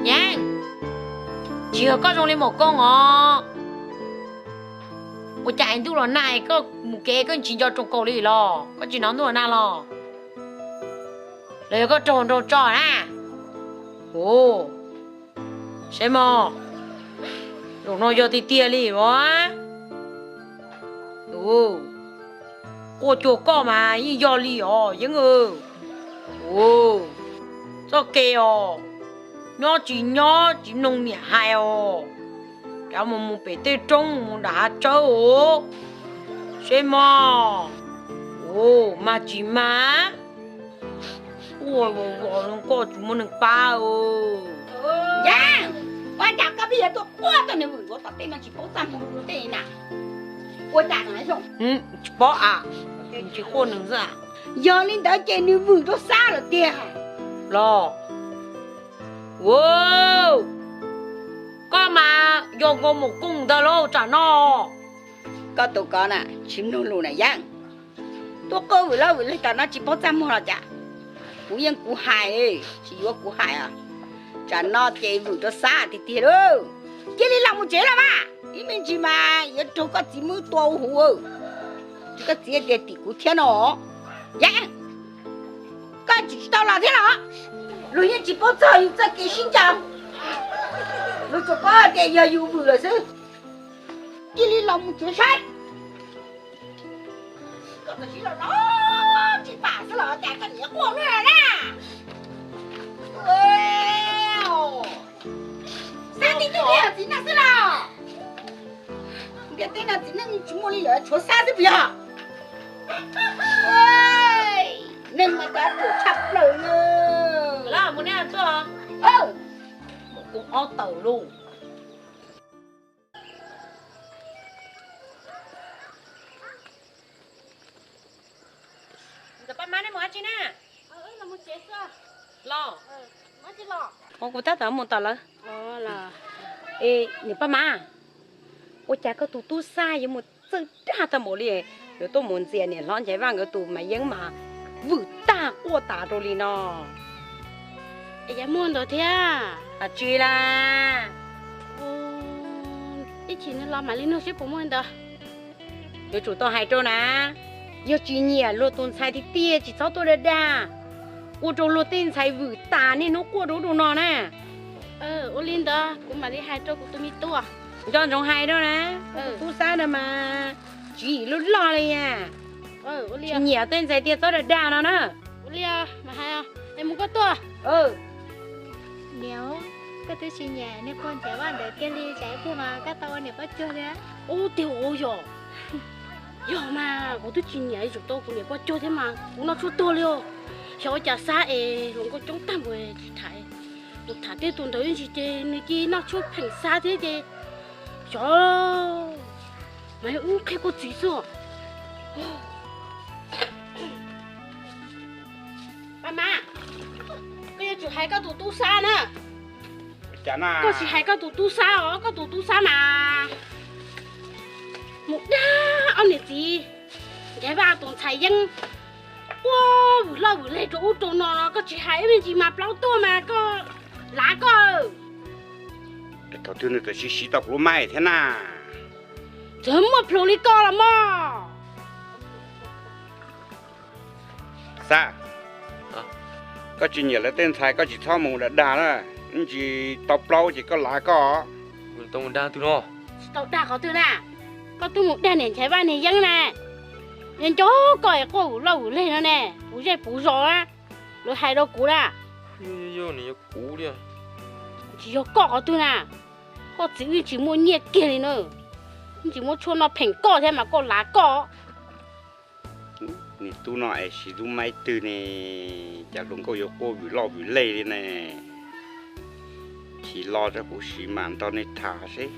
Yeeb, tsis yog koj zoo li Maum Koob os. Ua cas es ntuj los nag koj mus kev koj tsis nco tsoos kaus li los koj tsis hnov ntuj los nag los? Los yog koj raug nraug tso na? Ua, saib mog, zaum no yog tiag tiag li os. Quaj cuag koj mas yeej yog li os Yeeb. Ua, txoj kev os, nyob tsis nyob tsis mloog niam hais os. Kav mus mus pem tej roob mus nram hav tsawb os. Saib mog. Ua, mag tsis mag. Quaj vos vos zoo koj tsis muaj neeg pab os. Yam, ua cas koj pheej yuav tuaj quaj tuaj nws vwm nkaus tom tej no tsis paub txaj muag tej na? Ua cas no zoo? Tsis paub a, tsis quaj nws xwb a. Yog li ntawd ces nws vwm rau Xab lawm tiag los? Ua, koj mas Nco nkaus mus koom ntag lauj tsam no. Koj tus ko na tsis mloog lus na Yeeb. Tuaj quaj vwm loj vwm leg tom no tsis paub txaj muag los cas? Kuv yeej kuv hais, tsis yuav kuv hais os. Tsam no ces vwm rau Xab tiag tiag lauj. Cia li los mus tsev los mas, ib me ntsis mas yuav raug koj txiv muab tua huv. Koj txiv tias tim kuv thiab no. Yeeb, koj tsis tsis tau los thiab los? Luag yeej tsis paub txog yus txoj kev sib ncaws, luag tsuas paub tias yog yus vwm lawm xwb. Cia li los mus tsev saib. Koj txawm sib los no tsis pam xwb los cas koj niam quaj luaj na. Xab tib tug niag txiv neej xwb los? Ntiaj teb no txiv neej tsis muaj li lawm tshuav Xab xwb puas yog? Neeg mas cov ruam tshaj plaws na. Mus neb tuaj, kuv ob tawm lauj. Ntawm pab mab neb mus dab tsi na? Los, kuv tab tom mus tom lawv. Es niam pab mab, ua cas koj tus tub Xab yuav mus txawj dag tag npaum li, yuav tuaj mus ntxias niam hlob Nchaiv Vaj nkawd tus Maiv Yeeb mas vwm tag quaj tas rau li no? Yog muaj ntawd thiab. Tsis las. Ib chim nws los mam li nug seb puas muaj ntawd. Yuav tsum tau hais rau na, yog tsis nyiam luag tus ntxhais tiag tiag tsis txhob tuaj dag dag, ua rau luag tej ntxhais vwm tas niaj hnub quaj rau ub rau no na. Ua li ntawd kuv mam li hais rau kuv tus me tub. Nco ntsoov hais rau na, koj tus tub Xab no mas tswv yim loj loj li na. Tsis nyiam tej ntxhais tiag txhob dag dag no na. Mus koj tuaj. Niam, koj twb tsis nyiam niag pog Nchaiv Vaj ntawd kiag li cas ib pliag mas koj tau ua niam poj cuag thiab. Ub, tiag ua yog. Yog mas kuv twb tsis nyiam, yuav tsum tau kuv niam poj cuag thiab mas kuv noj tshuaj tuag li os. Xyov ua cas Xab es hluas nkauj coob tag npaum tsis tham. Kuv tham tej tus ntawd ib ntsis ces nws cia noj tshuaj pheem Xab thiab ces xyov mas yog wb qhia koj txiv xwb. Pab mab, koj yuav tsum hais koj tus tub Xab na. Koj tsis hais koj tus tub Xab os, koj tus tub Xab mas mus dag ob niam txiv Nchaiv Vaj tus ntxhais Yeeb quaj vwm loj vwm leg rau ub rau no los koj tsis hais ib me ntsis mas plaub tuaj mas koj lav koj. Thaum twg nws txawm siv siv tau kuv lub maij thiab na? Txawm muaj plhus li koj los mog. Xab, koj tsis nyiam lawv tej ntxhais koj tsis txhob mus dag dag na, ib ntsis tau plaub ces koj lav koj. Tsis tau dag qhov twg na, koj twb mus dag niam Nchaiv Vaj niag Yeeb na. Nco nco koj es quaj vwm loj vwm leg no ne, puv zej puv zos na, lawv hais rau kuv na. Tsis yog koj qhov twg na, koj txiv wb tsis muaj nyiaj kiag li na, wb tsis muaj tshuaj noj pheem koj thiab mas koj lav koj. Niag tub no es siv lub maij twg ne, cas hluas nkauj yuav quaj vwm loj vwm leg li ne. Chim los rau kuv siv mas nrog nej tham seb.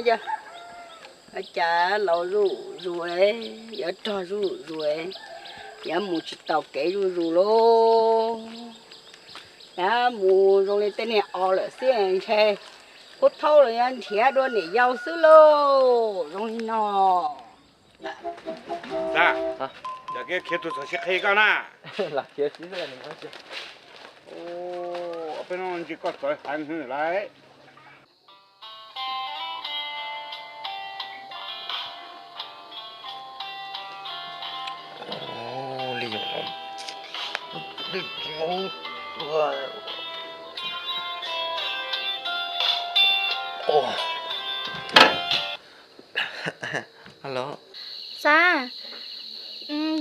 Yog, cas laus zuj zus, yuav rog zuj zus, yuav mus tsis taus kev zuj zus lauj. Yuav mus zoo li tej niag os lawm xwb, ntshe puab thaub los yuav nrhiav dua niam yau xwb lauj, zoo li no. Xab, khiav tus txawm sib qhi koj na. Peb no ntsis koj txawv heev lawm. Li yog no, Xav,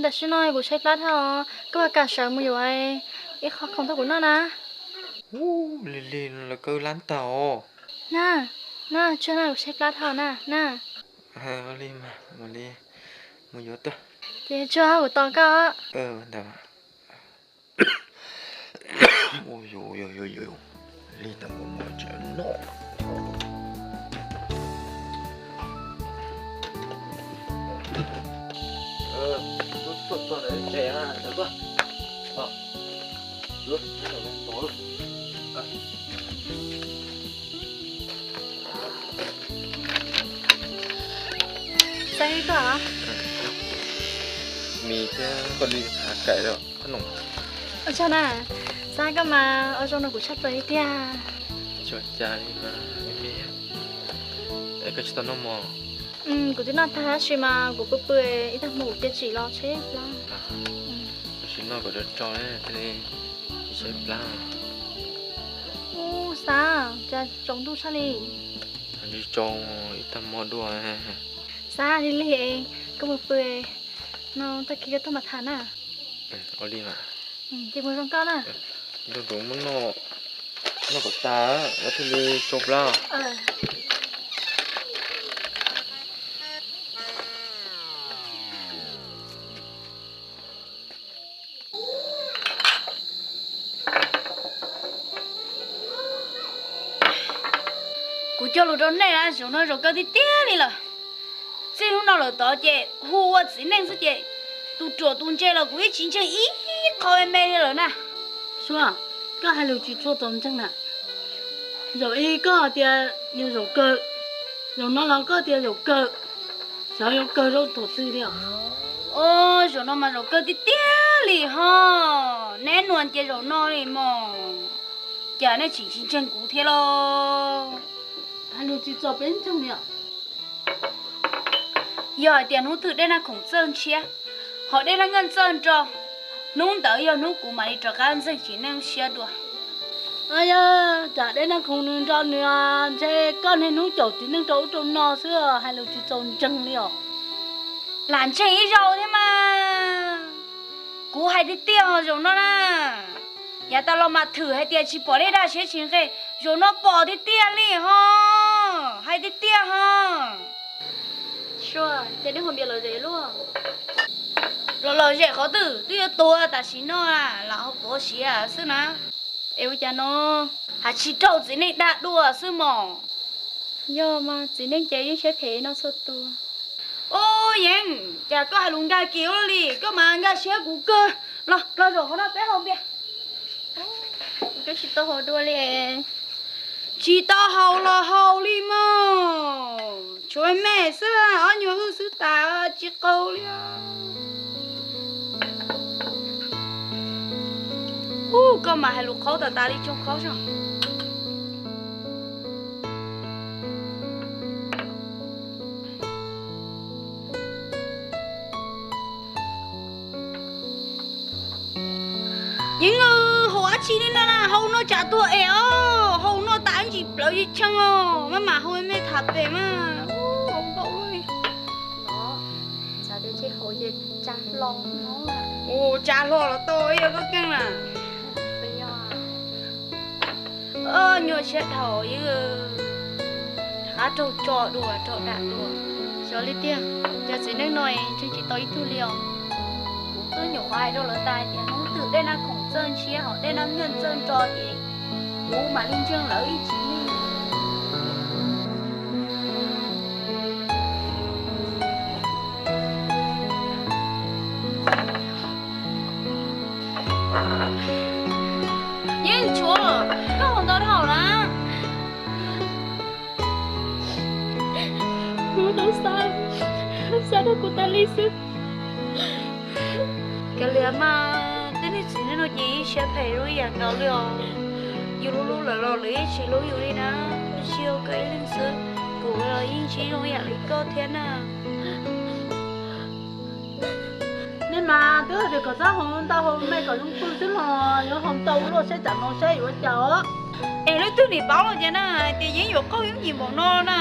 tam sim no kuv tshaib plab dhau, koj puas kam sawv mus yuav ib qho khoom tuaj kuv noj na? Lig lig, lawv kaw lab tag os. Na, na, tsuag na, kuv tshaib plab dhau na, na. Ua li mas, ua li, mus yuav tuaj. Ces tsuag kuv tos koj. Lig tau mus tsev noj. Xav koj, mis thiab koj li hav kaim lawm. Ua tsaug na, Xab, koj mas ua zoo rau kuv tshaj plaws li tiag. Tsis ua cas li mas me me. Es koj tsis tau noj mov? Kuv twb noj tag tab sis mas kuv pw pw ib tag hmo kuv cia tsim los tshaib plab. Koj tsis noj kom tsau tsau thiaj li tsis tshaib plab. Ub, Xab, cas tsaus ntuj tshaj li. Tsis tsaus, ib tag hmo dua. Xab, lig lig, koj mus pw, no tag kis koj tuaj mam tham na. Ua li mas. Ces mus zoo koj na. Nrog nrog muab noj, noj kom tas, thiaj li tsau plab. Kuv cog lus rau nej na, zaum no zaum kawg tiag tiag li lawm. Txij hnub no lawm tod ces hu ua txiv neej xwb ces tus ruam tus ntse los kuv yeej tsis ntseeg ib qho me me li lawm na. Suab, koj hais lus tsis tshua txaus ntseeg na. Zaum ib koj tias yog zaum kawg, zaum no los koj tias zaum kawg, xyov yuav kawg rau thaum twg li os. Zaum no mas zaum kawg tiag tiag li ho. Neb nuam ces zaum no li mog. Cas nej tseem tsis ntseeg kuv thiab los? Hais lus tsis txaus peb ntseeg li os. Yog hais tias hnub twg dej naj khoom txawj ntshiab, ho dej naj nkeej txawj nro, hnub ntawd yog hnub kuv mam li rov qab ntxeeg txiv neej lub siab dua. Yog tsam dej naj khoom nws nro nws ntshe koj niaj hnub caum txiv neej rau ub rau no xwb, hais lus tsis txaus ntseeg li os. Lam ntseeg ib zaug thiab mas. Kuv hais tiag tiag ho zaum no na. Yav tas los mas thwm hais tias tsis pom dej daj siab tsis nqe, zaum no pom tiag tiag li ho. Hais tiag tiag ho. Suab, ces nej hu npias lom zem luaj. Los lom zem qhov twg, twb yuav tuag tam sim no lam ho kov siav xwb na. Es ua cas no? Hais tsis raug txiv neej dag dua xwb mos. Yog mas txiv neej ces yeej siab phem no txhua tus. Ub Yeeb, cas koj hais lus nkag kiag ua luaj li, koj mas nkag siab kuv kawg. Los, los zaum qhov no peb haus npias. Kuv twb tsis tau haus dua li. Tsis tau haus los haus li mog. Tshuav me xwb, ob nyuag hwj xwb tas tsis qaug li. Ub, koj mas hais lus qhaub tas tas li tsoog qhaub zog. Yeeb, haus dab tsi li no na, haus no tsam tuag es os, haus no tas ntsis plawv tsis tsheej os, maj mam haus me tham pem mas. Ub, haus ntau li. Ub, tsa hlo los tau, yog koj keej na. Nyuaj siab dhau Yeeb, rov qab raug tso dua, raug dam dua. Xyov li tiag, cov txiv neej no ntseeg tsis tau ib tug li os. Kuv twb nyuam qhuav hais rau lawv tas hais tias hnub twg dej naj khoom txawj ntshiab ho dej naj nkeeg txawj nro ces kuv mam li ntseeg lawv ib txiv neej. Yeej tshuav, koj haus ntau dhau na. Kuv hnub xab, xab rau kuv tas li xwb. Kav liam mas, tej niag txiv neej no ces yeej siab phem zoo ib yam nkaus li os. Yus hlub hlub lawv los lawv yeej tsis hlub yus li na. Tsis yog koj ib leeg xwb, kuv los yeej tsis zoo ib yam li koj thiab na. Nej mas Twb tias kom txhob haus ntau haus me kom zoo pw xwb los yuav haus ntau luaj seb tsam no seb yuav ua cas os. Es leej twg nim paub los tias na, tias Yeeb yuav qaug Yeeb nyiam npaum no na.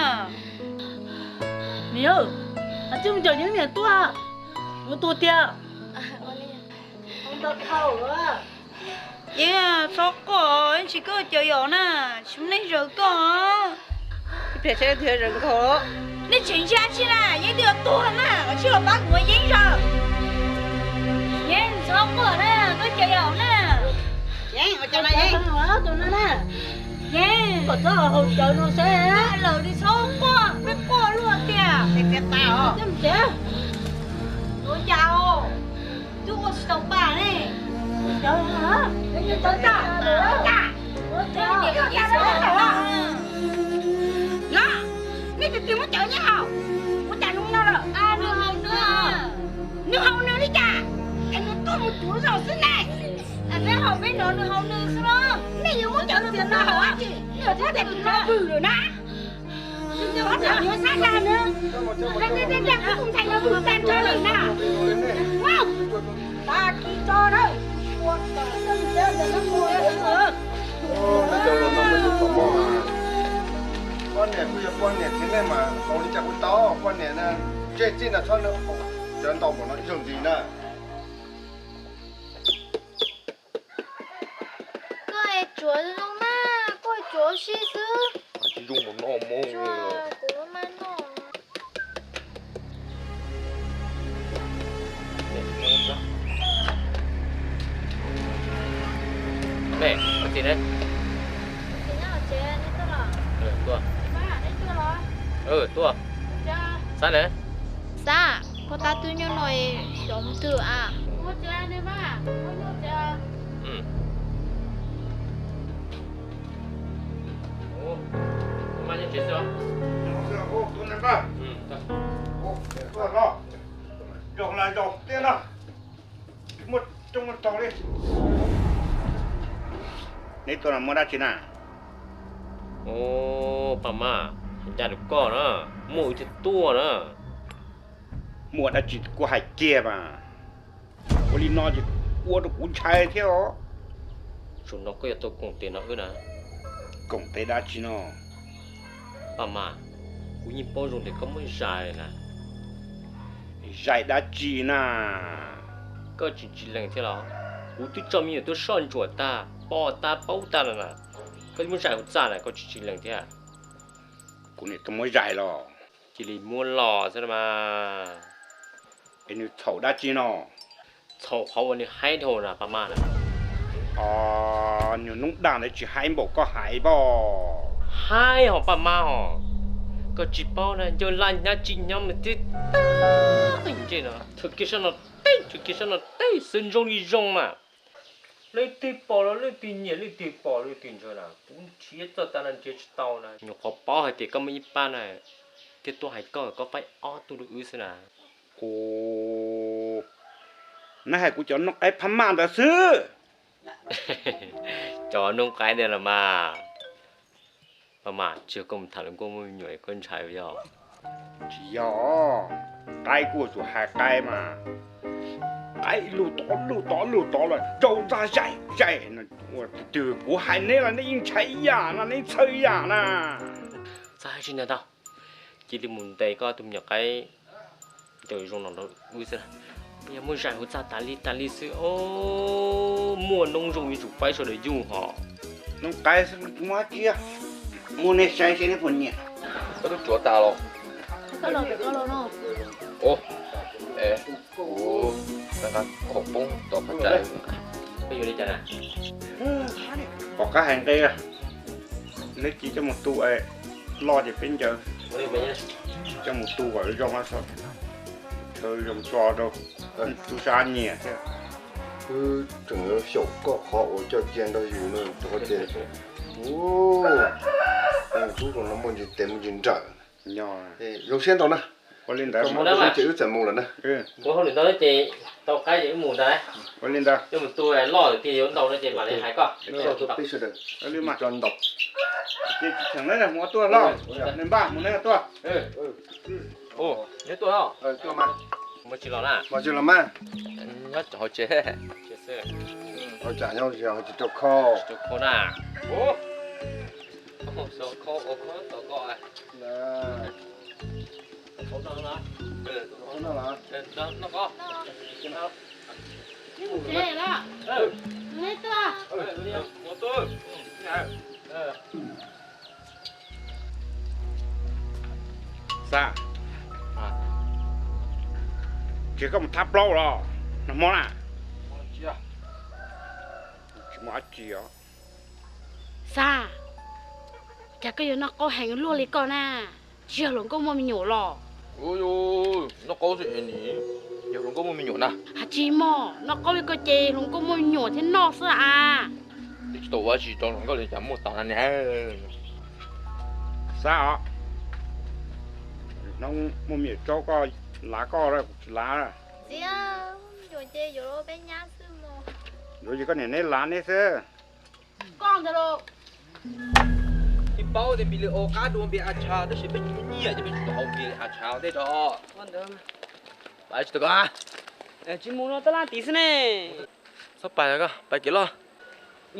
Niam, hais tsis mus cawm Yeeb niam tuaj, yuav tuag tiag. Yeeb, txhob quaj, tsis koj cawm yom na, tsis muaj neeg zawm koj. Nej tseem ntsia tsis na, Yeeb twb yuav tuag na, koj tsis los pab kuv ua Yeeb zaws. Yeeb, txhob quaj na, koj cawm yom na. Yeeb, ua cas na Yeeb? Yeeb, kom txhob haus cawv no seb. Lawm li txhob quaj, peb quaj luaj tiag. Ua cas os? Twb ua tsis tau pa ne. No, nej tias tias muab cawv nyob haus, ua cas zoo no lawm? Nws haus nws li cas? Es nws tuaj mus cuav zaus xwb ne. Peb haus peb no, nws haus nws xwb los. Nej yuav muab cawv rau tus no haus dab tsi? Nej yuav muab cawv rau tus no vwm lawm na. Tus no sab dag na, dag dag dag dag kuv tus ntxhais no vwm tag nrho lawm na. Tag kis tso na. Poj niam kuj yog poj niam txiv neej mas haus li cas kuj tau, poj niam na, ntsej txij no txhob cawv ntau npaum no ib zaug ntxiv na. Koj es tsuav zoo na, koj es tsuav si xwb. Tsis zoo mus noj mov. Kuv maj noj. Ne, koj txiv ne? Txiv nyob tsev, neb tuaj los? Tuaj. Tuaj. Xab ne? Xab, koj tab twb nyob no, xyov mus twg a? Neb tuaj no muaj dab tsi na? Ub, Paj Maj, ncaj rau koj na, muaj wb thiaj tuaj na. Muaj dab tsi kuj hais kiag mas. Ua li no ces ua rau kuv ntshai thiab os. Zaum no koj yuav tau koom tes no wb na. Koom tes dab tsi no? Paj Maj, kuv yeej paub zoo tias koj muaj zais na. Zais dab tsi na? Koj tsis tsis lees thiab los? Kuv twb tso me nyuam tuaj soj ntsuam tag, pom tag paub tag lawm na. Koj muaj zais hauv txaj na, koj tsis tsis lees thiab. Kuv niam tau muab zais los? Cia li muab los xwb mas. Es nws txhaum dab tsi no? Txhaum qhov uas nws haib dhau na Paj Maj na. Os, nyuag noob dag ntawd tsis haib npaum koj hais pob. Haib hos Paj Maj hos. Koj tsis paub na, ncauj laj hnyav tsis hnyav mas twb tag qeej ntsej no, thwm kiag sab no teb, thwm kiag sab no teb xwb zoo li zoo mas. Leej twg pom los leej twg nyiam, leej twg pom leej twg ntshai na, kuv nrhiav txog tas no nrhiav tsis tau na. Nyuam qhuav paub hais tias koj muaj ib pab na, thiaj tuaj hais koj, koj faib ob tug rau wb xwb na. Ub, neb hais kuv cov noob qaib Paj Maj ntawd xwb. Cov noob qaib ntawd los mas. Paj Maj, tsis yog koj mus tham lawv nkauj muaj me nyuam koj ntshai yog? Tsis yog, qaib kuj tsum hais qaib mas. Qaib lug tod lug tod lug tod los rau txaj zaim zaim, ua twg kuv hais neb los neb yeej ntshai ib yam no, neb txhawj ib yam na. Txaj tsis ntag tau, cia li mus ntes koj tus me nyuam qaib ncaws zoo no rau wb xwb. Yog muaj zais hauv txaj tas li tas li xwb, muaj noob zoo yuav tsum faib sawv daws yug hos. Noob qaib xwb muaj dab tsi, muab nej saib seb neb puas nyiam. Koj twb tsuav tas los? Ua, es kuv qhov poob tov qhov tsav. Pom qab hais nqe, neb cia coj mus tu, loj ces peb ncaws. Coj mus tu kom zoo, chaw zoo tso rau tub sab nyiam thiab. Wb tseem xyaum koj qhov uas coj cia nrog yus no rau qhov tias, ub, tub zoo no muaj ntsis tes muaj ntsis nrawm. Zoo siab ntau na. Ua li ntawd, ces wb txawm mus lawm na. Ua hauj lwm ntau ces tau qaib ces wb mus ntag. Ua li ntawd, coj mus tu loj lawm tiag yuav ntau no ces mam li hais koj. Peb sawv daws mus ntau. Ces tsis cheem neb mus ua tuaj loj, neb npaj mus neb tuaj. Neb tuaj, tuaj mas. Mus tsis los na? Mus tsis los mas. Nyob hauv tsev. Ua cas nyob hauv tsev ho tsis rau khau? Rau khau na. Xab, tsis koj mus thab plaub los nag hmo na? Tsis muaj dab tsi os. Xab, cas koj yuav noj qaub heev luaj li koj na? Tsis yog hluas nkauj muaj me nyuam los? Noj qaub xwb ni, yog hluas nkauj muaj me nyuam na. Has tsis mog, noj qaub li koj ces hluas nkauj muaj me nyuam thiaj noj xwb a. Twb tsis tau ua tsis rau hluas nkauj li cas muaj tas na. Xab os, hnub muaj me nyuam tsaub koj lav koj, kuv tsis lav. Txiv, me nyuam ces yuav peb nyab xwb mog. Yuav ces koj niam neb lav neb xwb. Koj ntag lauj. Tsis paub tias npis li o qab dua npis a tsha tab sis peb tsis muaj nyiaj ces peb tsis tau haus npis li a tsha tej tso. Pais tsis tau koj. Tsis mus no tab laj tid xwb ne. Txhob pais, pais kev loj.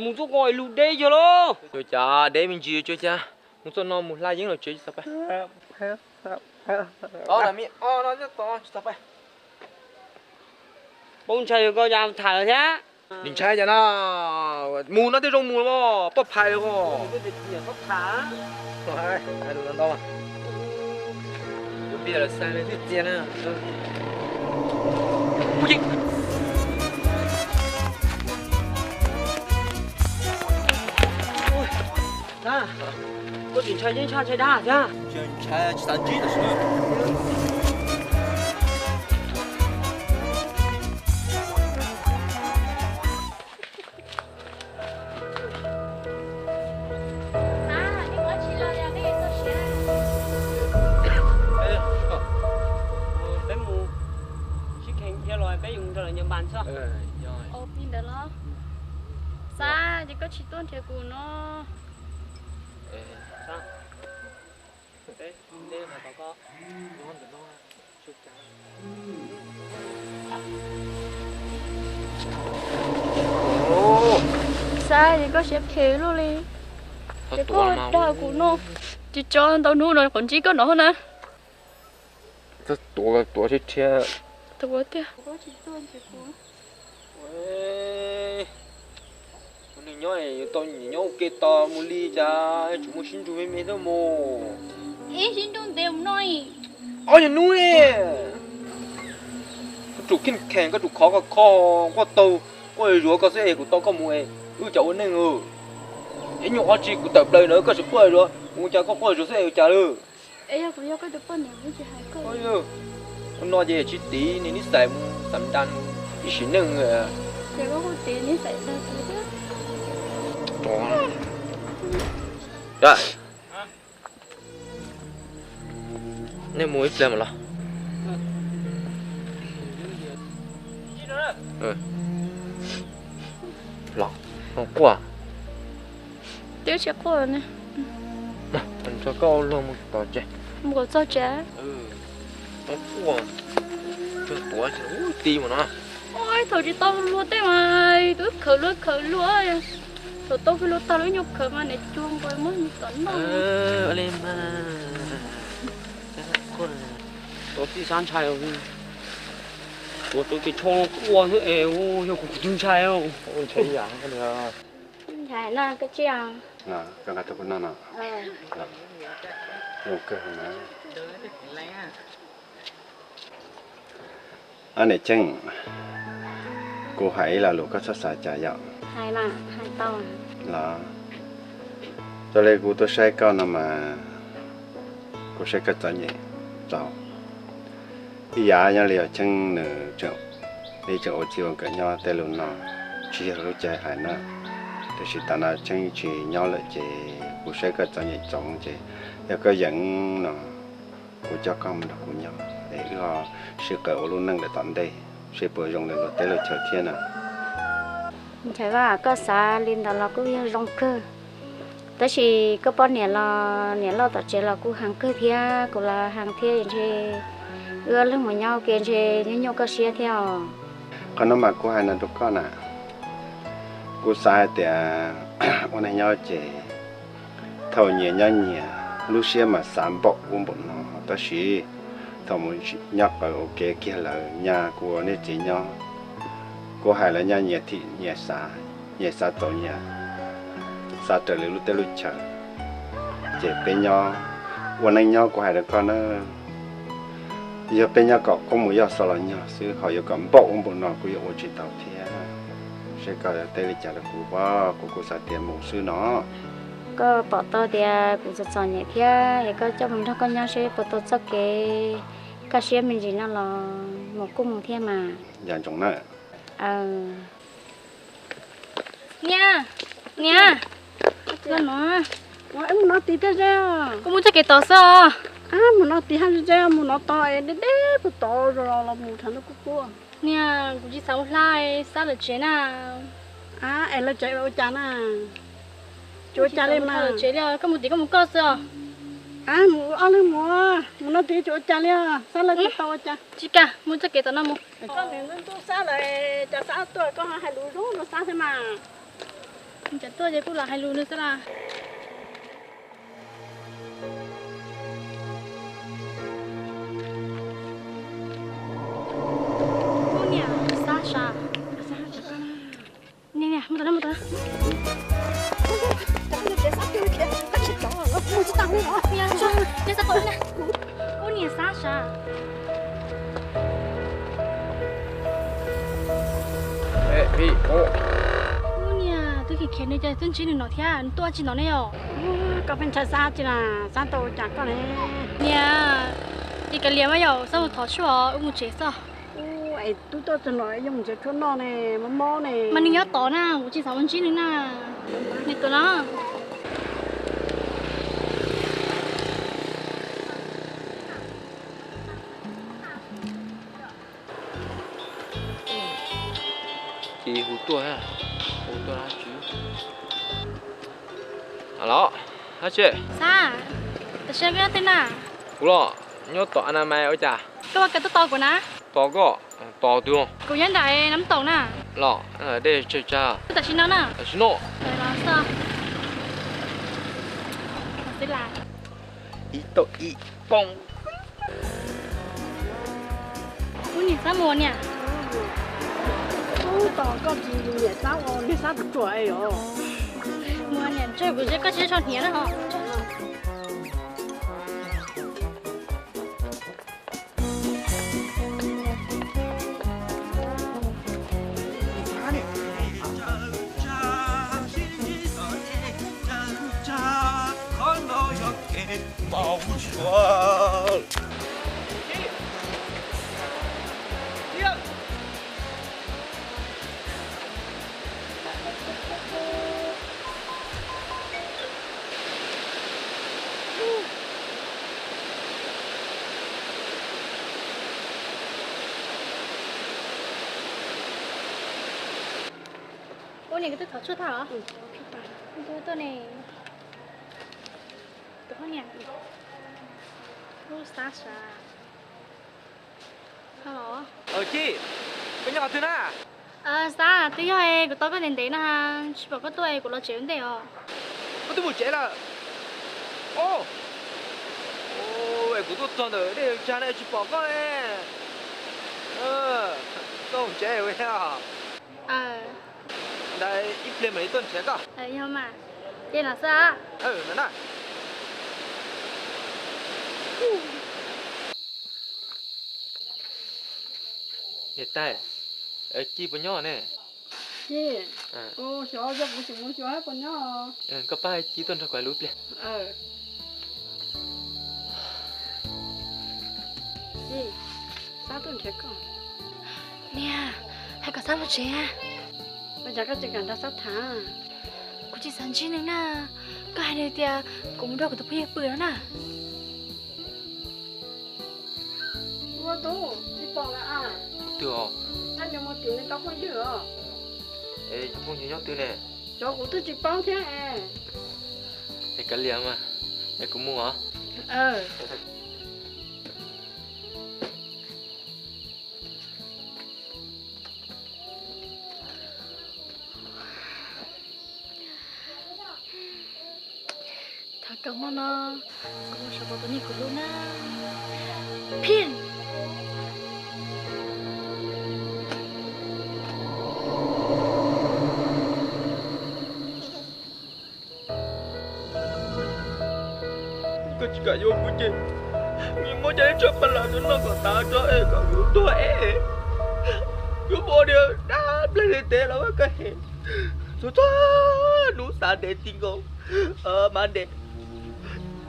Mus txog ko lus deb yog lauj. Yuav cas deb me ntsis cuag cas. Mus txog no mus hla yeeb los tsev tsis txhob pais. Tod na me o no nyob tod tsis txhob pais. Pab ntshai yog koj cas tham thiab. Nim ntshai cas no, mus no tej zoo mus los poj phais os. Yuav npias lawm xav li twb txias na. Koj tsis ntshai, ntshai ntshai dag thiab. Ntshai tsis xav ntsib tam sim. Peb mus sib kheev thiab los peb yuav nrog lawv ncaws npas xwb. Ua li ntawd los? Xab, ces koj tsis tuaj nrhiav kuv no. Xab, ces koj siab phem luaj li. Ces koj dag kuv no. Tsis tso ntau hnub no qhov ntsib koj no na. Tuav, tuav thiab thiab. Tuav tiag. Ua neeg nyob yuav tau nyiam nyob ua ke tos mus li cas, tseem muaj sib nrug me me thiab mus. Ib sib nrug ntev mus no. Ob yog hnub ne. Koj tsum kheej khees, koj tsum khov kho, koj taug, koj zuav koj xwb es kuv tau koj mus es wb cas ua neej. Ib nyuag ob tsi kuv tawm plaws ntawd koj tseem quaj zuav, kuv cas koj quaj zuav xwb es ua cas lawm. Es yog kuv yog koj tus poj niam kuv tsis hais koj. Ua no ces tsis tiv niag nib xais mus xav nra ib sim neej. Ces koj kuj tiv nib xais dag kuv thiab. Nej mus ib pliag mas los. Los, quaj. Twb tsis quaj ne. Nrog koj ua luag mus tom tsev. Mus kom txog tsev. Quaj, tuav ti mus no. Ua thaum tsis tau luag tej mas twb khawv luag khawv luag. Thaum tau peb luag tag lub nyuag khawv mas niam cuag nkaus muab tom noj. Ua li mas. Tau tib sab ntshai, tuav tau ces tsho quaj xwb es yog kuv kuv twb ntshai. Ntshai no koj tsiaj. Koj nqa tuaj kuv noj no. Zoo kawg na. Ob niam Cheeb, kuv hais ib lo lus koj txhob xav cas yom. Hais mas, hais tau. Los, raws li kuv tuaj saib koj no mas kuv saib koj txom nyem txaus. Ib yam nyob li yog Cheeb nws tseem, nws tseem ua txiv ua nkawm nyob tej lus no tsis yog lub caij hais na. Tiam sis tam no Cheeb tsis nyob lawm ces kuv saib koj txom nyem txaus ces yog koj yeem no kuv coj koj mus nrog kuv nyob es wb ho sib qawm ua lub neej lawm tom ntej seb puas zoo li luag teb luag chaw thiab na. Ntshai Vaj, koj xav li ntawd los kuj yog zoo kawg. Tab sis koj poj niam los niam loj tom tsev los kuj heev kawg thiab, kuv los heev thiab, ntshe wb ob leeg mus nyob ua ke ntshe nyuaj nyuaj koj siab thiab os. Qhov no mas kuv hais no rau koj na, kuv xav hais tias ua neej nyob ces thaum nyias nyob nyias lub siab mas xav npaum ub npaum no, tab sis thaum mus nyob qawm ua ke kiag lawm nyaj kuv ua niam txiv nyob, kuv hais lawv nyaj nyias thim nyias xav, nyias xav txaus nyias, xav raws li lub teb lub chaw. Ces peb nyob ua neej nyob kuv hais rau koj na, yog peb nyob kom koob mus yog xav los nyog xwb, ho yuav kom npaum ub npaum no kuv yuav ua tsis tau thiab. Seb koj teb li cas rau kuv, kuv kuj xav tias mus xwb no. Koj pom tau tias kuv txom txom nyem thiab es koj coj mus nrog koj nyob seb puas tau txoj kev kaj siab me ntsis no los mus kuj mus thiab mas. Yam ntsoov na. Niam, niam, koj no, mus no tid thiaj ze. Kuv mus txoj kev tod xwb os. Mus no tid haj ze, mus no tod es deb deb puag tod los mus thaum no kuj kuj. Niam, kuv tsis xav ua hla, Xab lawv tsev na. Es lawv tsev ua cas na? Tsis ua cas li mas. Tsev li, koj mus tim koj mus koj xwb os. Mus ob leeg mus, mus no tid tsis ua cas li os, Xab lawv tsis tau ua cas. Tsis kam, mus txoj kev tom no mus. Koj niam ntuj Xab lawv, cas Xab tuaj koj ho hais lus zoo rau Xab thiab mas. Cas tuaj ces kuj los hais lus nws xwb las. Ub niam, Xab sav. Niam, niam, mus tom no, mus tom no. Ub niam, Xab sav. Ub niam, twb khiav khiav nws cas twb ntsib nws no thiab, nws tuaj tsis ntawd ne yom? Koj pheej ntshai Xab tsis na, Xab tau ua cas koj ne? Niam, ces kav liam mas yom, Xab mus thov tshuaj, wb mus tsev xwb. Ub, es twb tuaj txog no es yuav mus tsev tshuaj noj ne, mob mob ne. Mas nws nyob tod na, kuv tsis xav mus ntsib nws na. Nws tuaj no. Tsis hu tuaj, hu tuaj dab tsi? Los, dab tsi? Xab, tam sim no koj nyob twg na? Kuv los nyob tom Anamais ua cas? Koj ua cas tuaj tos kuv na? Tos koj? Tos twg? Kuv nyob nram Nab Toom na. Los, dej tsawg tsag? Tam sim no na. Tam sim no. Ib tau ib poob. Ub niam, Xab mus niam. Ub, tos koj tsis niam Xab ua niag Xab ruam ruam yom. Mus niam, ntshe kuv ntshe koj tsis tshua hniav na ho. Ub niam, koj twb thov tshuaj tag los? Tuaj ne. Tus hoj niam. Ub, Xab sav. Ci, koj nyob qhov twg na? Xab, twb yog kuv tos koj ntev ntev na, tsis pom koj tuaj es kuv los tsev ua ntej os. Koj twb mus tsev lawm? Os, es kuv tuaj txog ntawm dej tsag na tsis pom koj ne. Koj mus tsev ua thiab. Ntawd ib pliag mam li tuaj nrhiav koj. Yog mas, ces no xwb. Na. Niam tais, Ci puas nyob ne? Ci, xyov yog kuv tseem mus xyuas puas nyob. Koj pab Ci tuaj nrog kuv hais lus ib pliag. Ci, Xab tuaj nrhiav koj. Niam, hais kom Xab mus tsev. Ua cas koj tsis kam nrog Xab tham? Kuv tsis xav ntsib nws na. Koj hais nws tias kuv mus nrog kuv tus phooj ywg pw no na. Ua tub, tsis pom lawm a. Twg os? Tab nws mus tim nws cov phooj ywg os. Es cov phooj ywg nyob twg ne? Cov kuv twb tsis paub thiab es. Es kav liam mas, es kuv mus os. Cov hmo no kuv mus sawv pom tus neeg kuv hlub na. Phim. Koj tsis kam yuav kuv ces kuv yuav muab cov neb tshuaj paj las no noj kom tas tso es kom kuv tuag es. Kuv ua niag dab nplej li tes los koj hem. Txhua txhua hnub xav ntev ti nkaus mas ntev.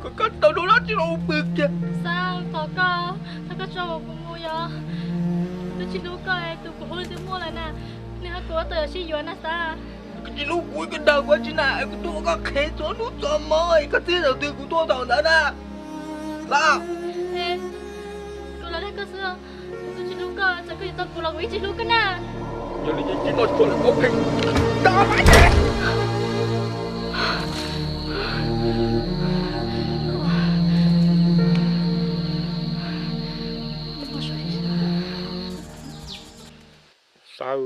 Kom koj tau hnub no tsis los ua pw kiag. Xab, thov koj, thov koj tso kuv mus yom. Kuv twb tsis hlub koj, tus kuv hlub twb muaj lawm na. Nws ho kuv tau yam sib yuav na Xab. Koj tsis hlub kuv, koj dag kuv tsis na, kuv tuaj ua koj qhev txhua hnub txhua hmo, koj txiv thaum twg kuv tuaj thaum ntawd na. Los. Kuv los dag koj xwb, kuv twb tsis hlub koj, txawm koj yuav tau kuv los kuv yeej tsis hlub koj na. Yog li ces tsis tau txhua lawm, kuv pheej dag mas ces. Xab,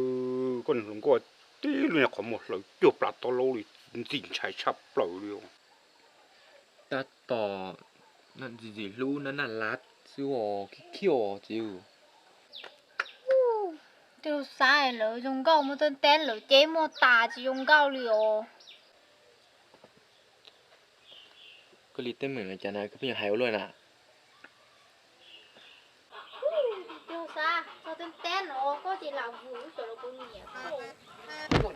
koj niag hluas nkauj tib lub niag qhov muag hlaws cuag plas taub laub li, ntxim ntshai tshaj plaws li. Tab tom ntxim ntxim hlub nab naj lab xwb os, khiav khiav txiv. Tej lub Xab lawv zoo nkauj muaj tej teb lawv ces muaj tas tsis zoo nkauj li os. Koj li teeb meem no cas na, koj pheej hais ua luaj na. Yog Xab, txog tej teb no koj ces lam vwm lub sij hawm los kuv nyiam koj.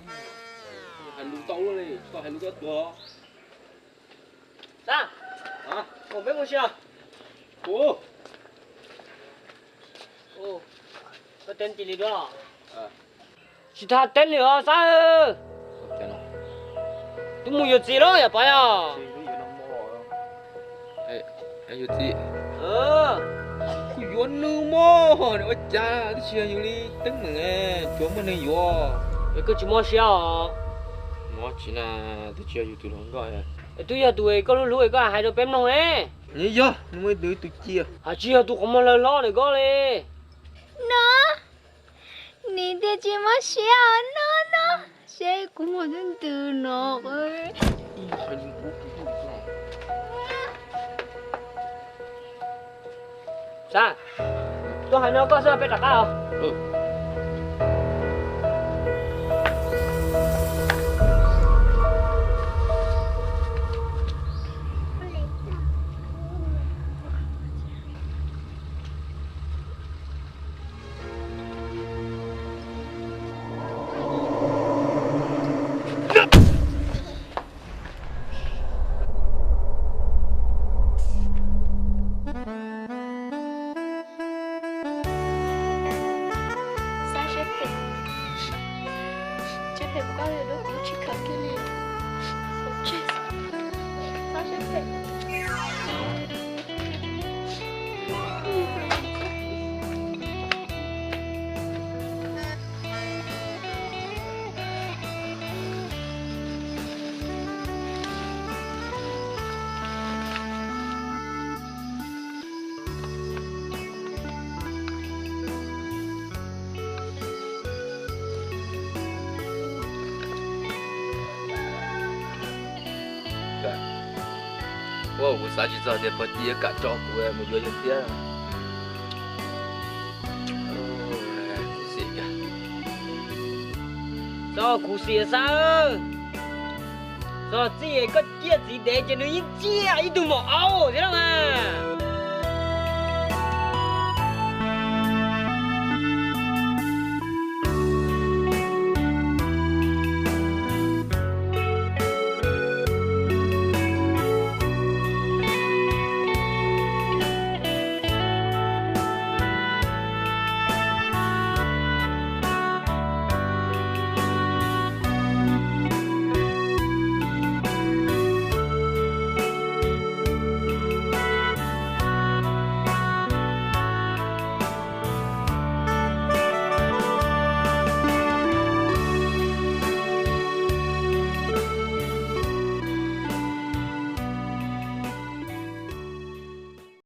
Hais lus ntau luaj li, tsis tau hais lus koj tuag. Xab, ua peb mus sia. Kuv, koj teb cia li duab los? Tsis tas teb li os Xab. Twb mus yuav txiv lawm yom Pov yom. Yuav txiv, kuv yuav nws mog, ua cas twb tsis yog yus li teeb meem, tsuas muaj neeg yuav. Es koj tsis mob siab os? Mob tsis na, twb tsis yog yus tus hluas nkauj. Es twb yog tus koj hlub hlub es koj hais rau peb mloog ne. Nws yog, nws muaj ib tug ib tug ciaj. Hais tsis yog tus qhov muag hlaws hlob ntawm koj li. No, nim tias tsis mob siab os no no, seb kuv muag twb ntws no. Xab, tuaj hais no koj xwb peb rov qab os. Xab siab phem, siab phem kuv koj li lub kuv tsis khaws kiag li. Xab siab phem. Ua kuv xav tsis txog tias Pov Ci yuav kam tso kuv mus yuav yus thiab. Khuv xim, txo khuv xim Xab. Txog txij koj ciaj txiv dev ces nws yeej ciaj ib tug maum aub thiab los mas.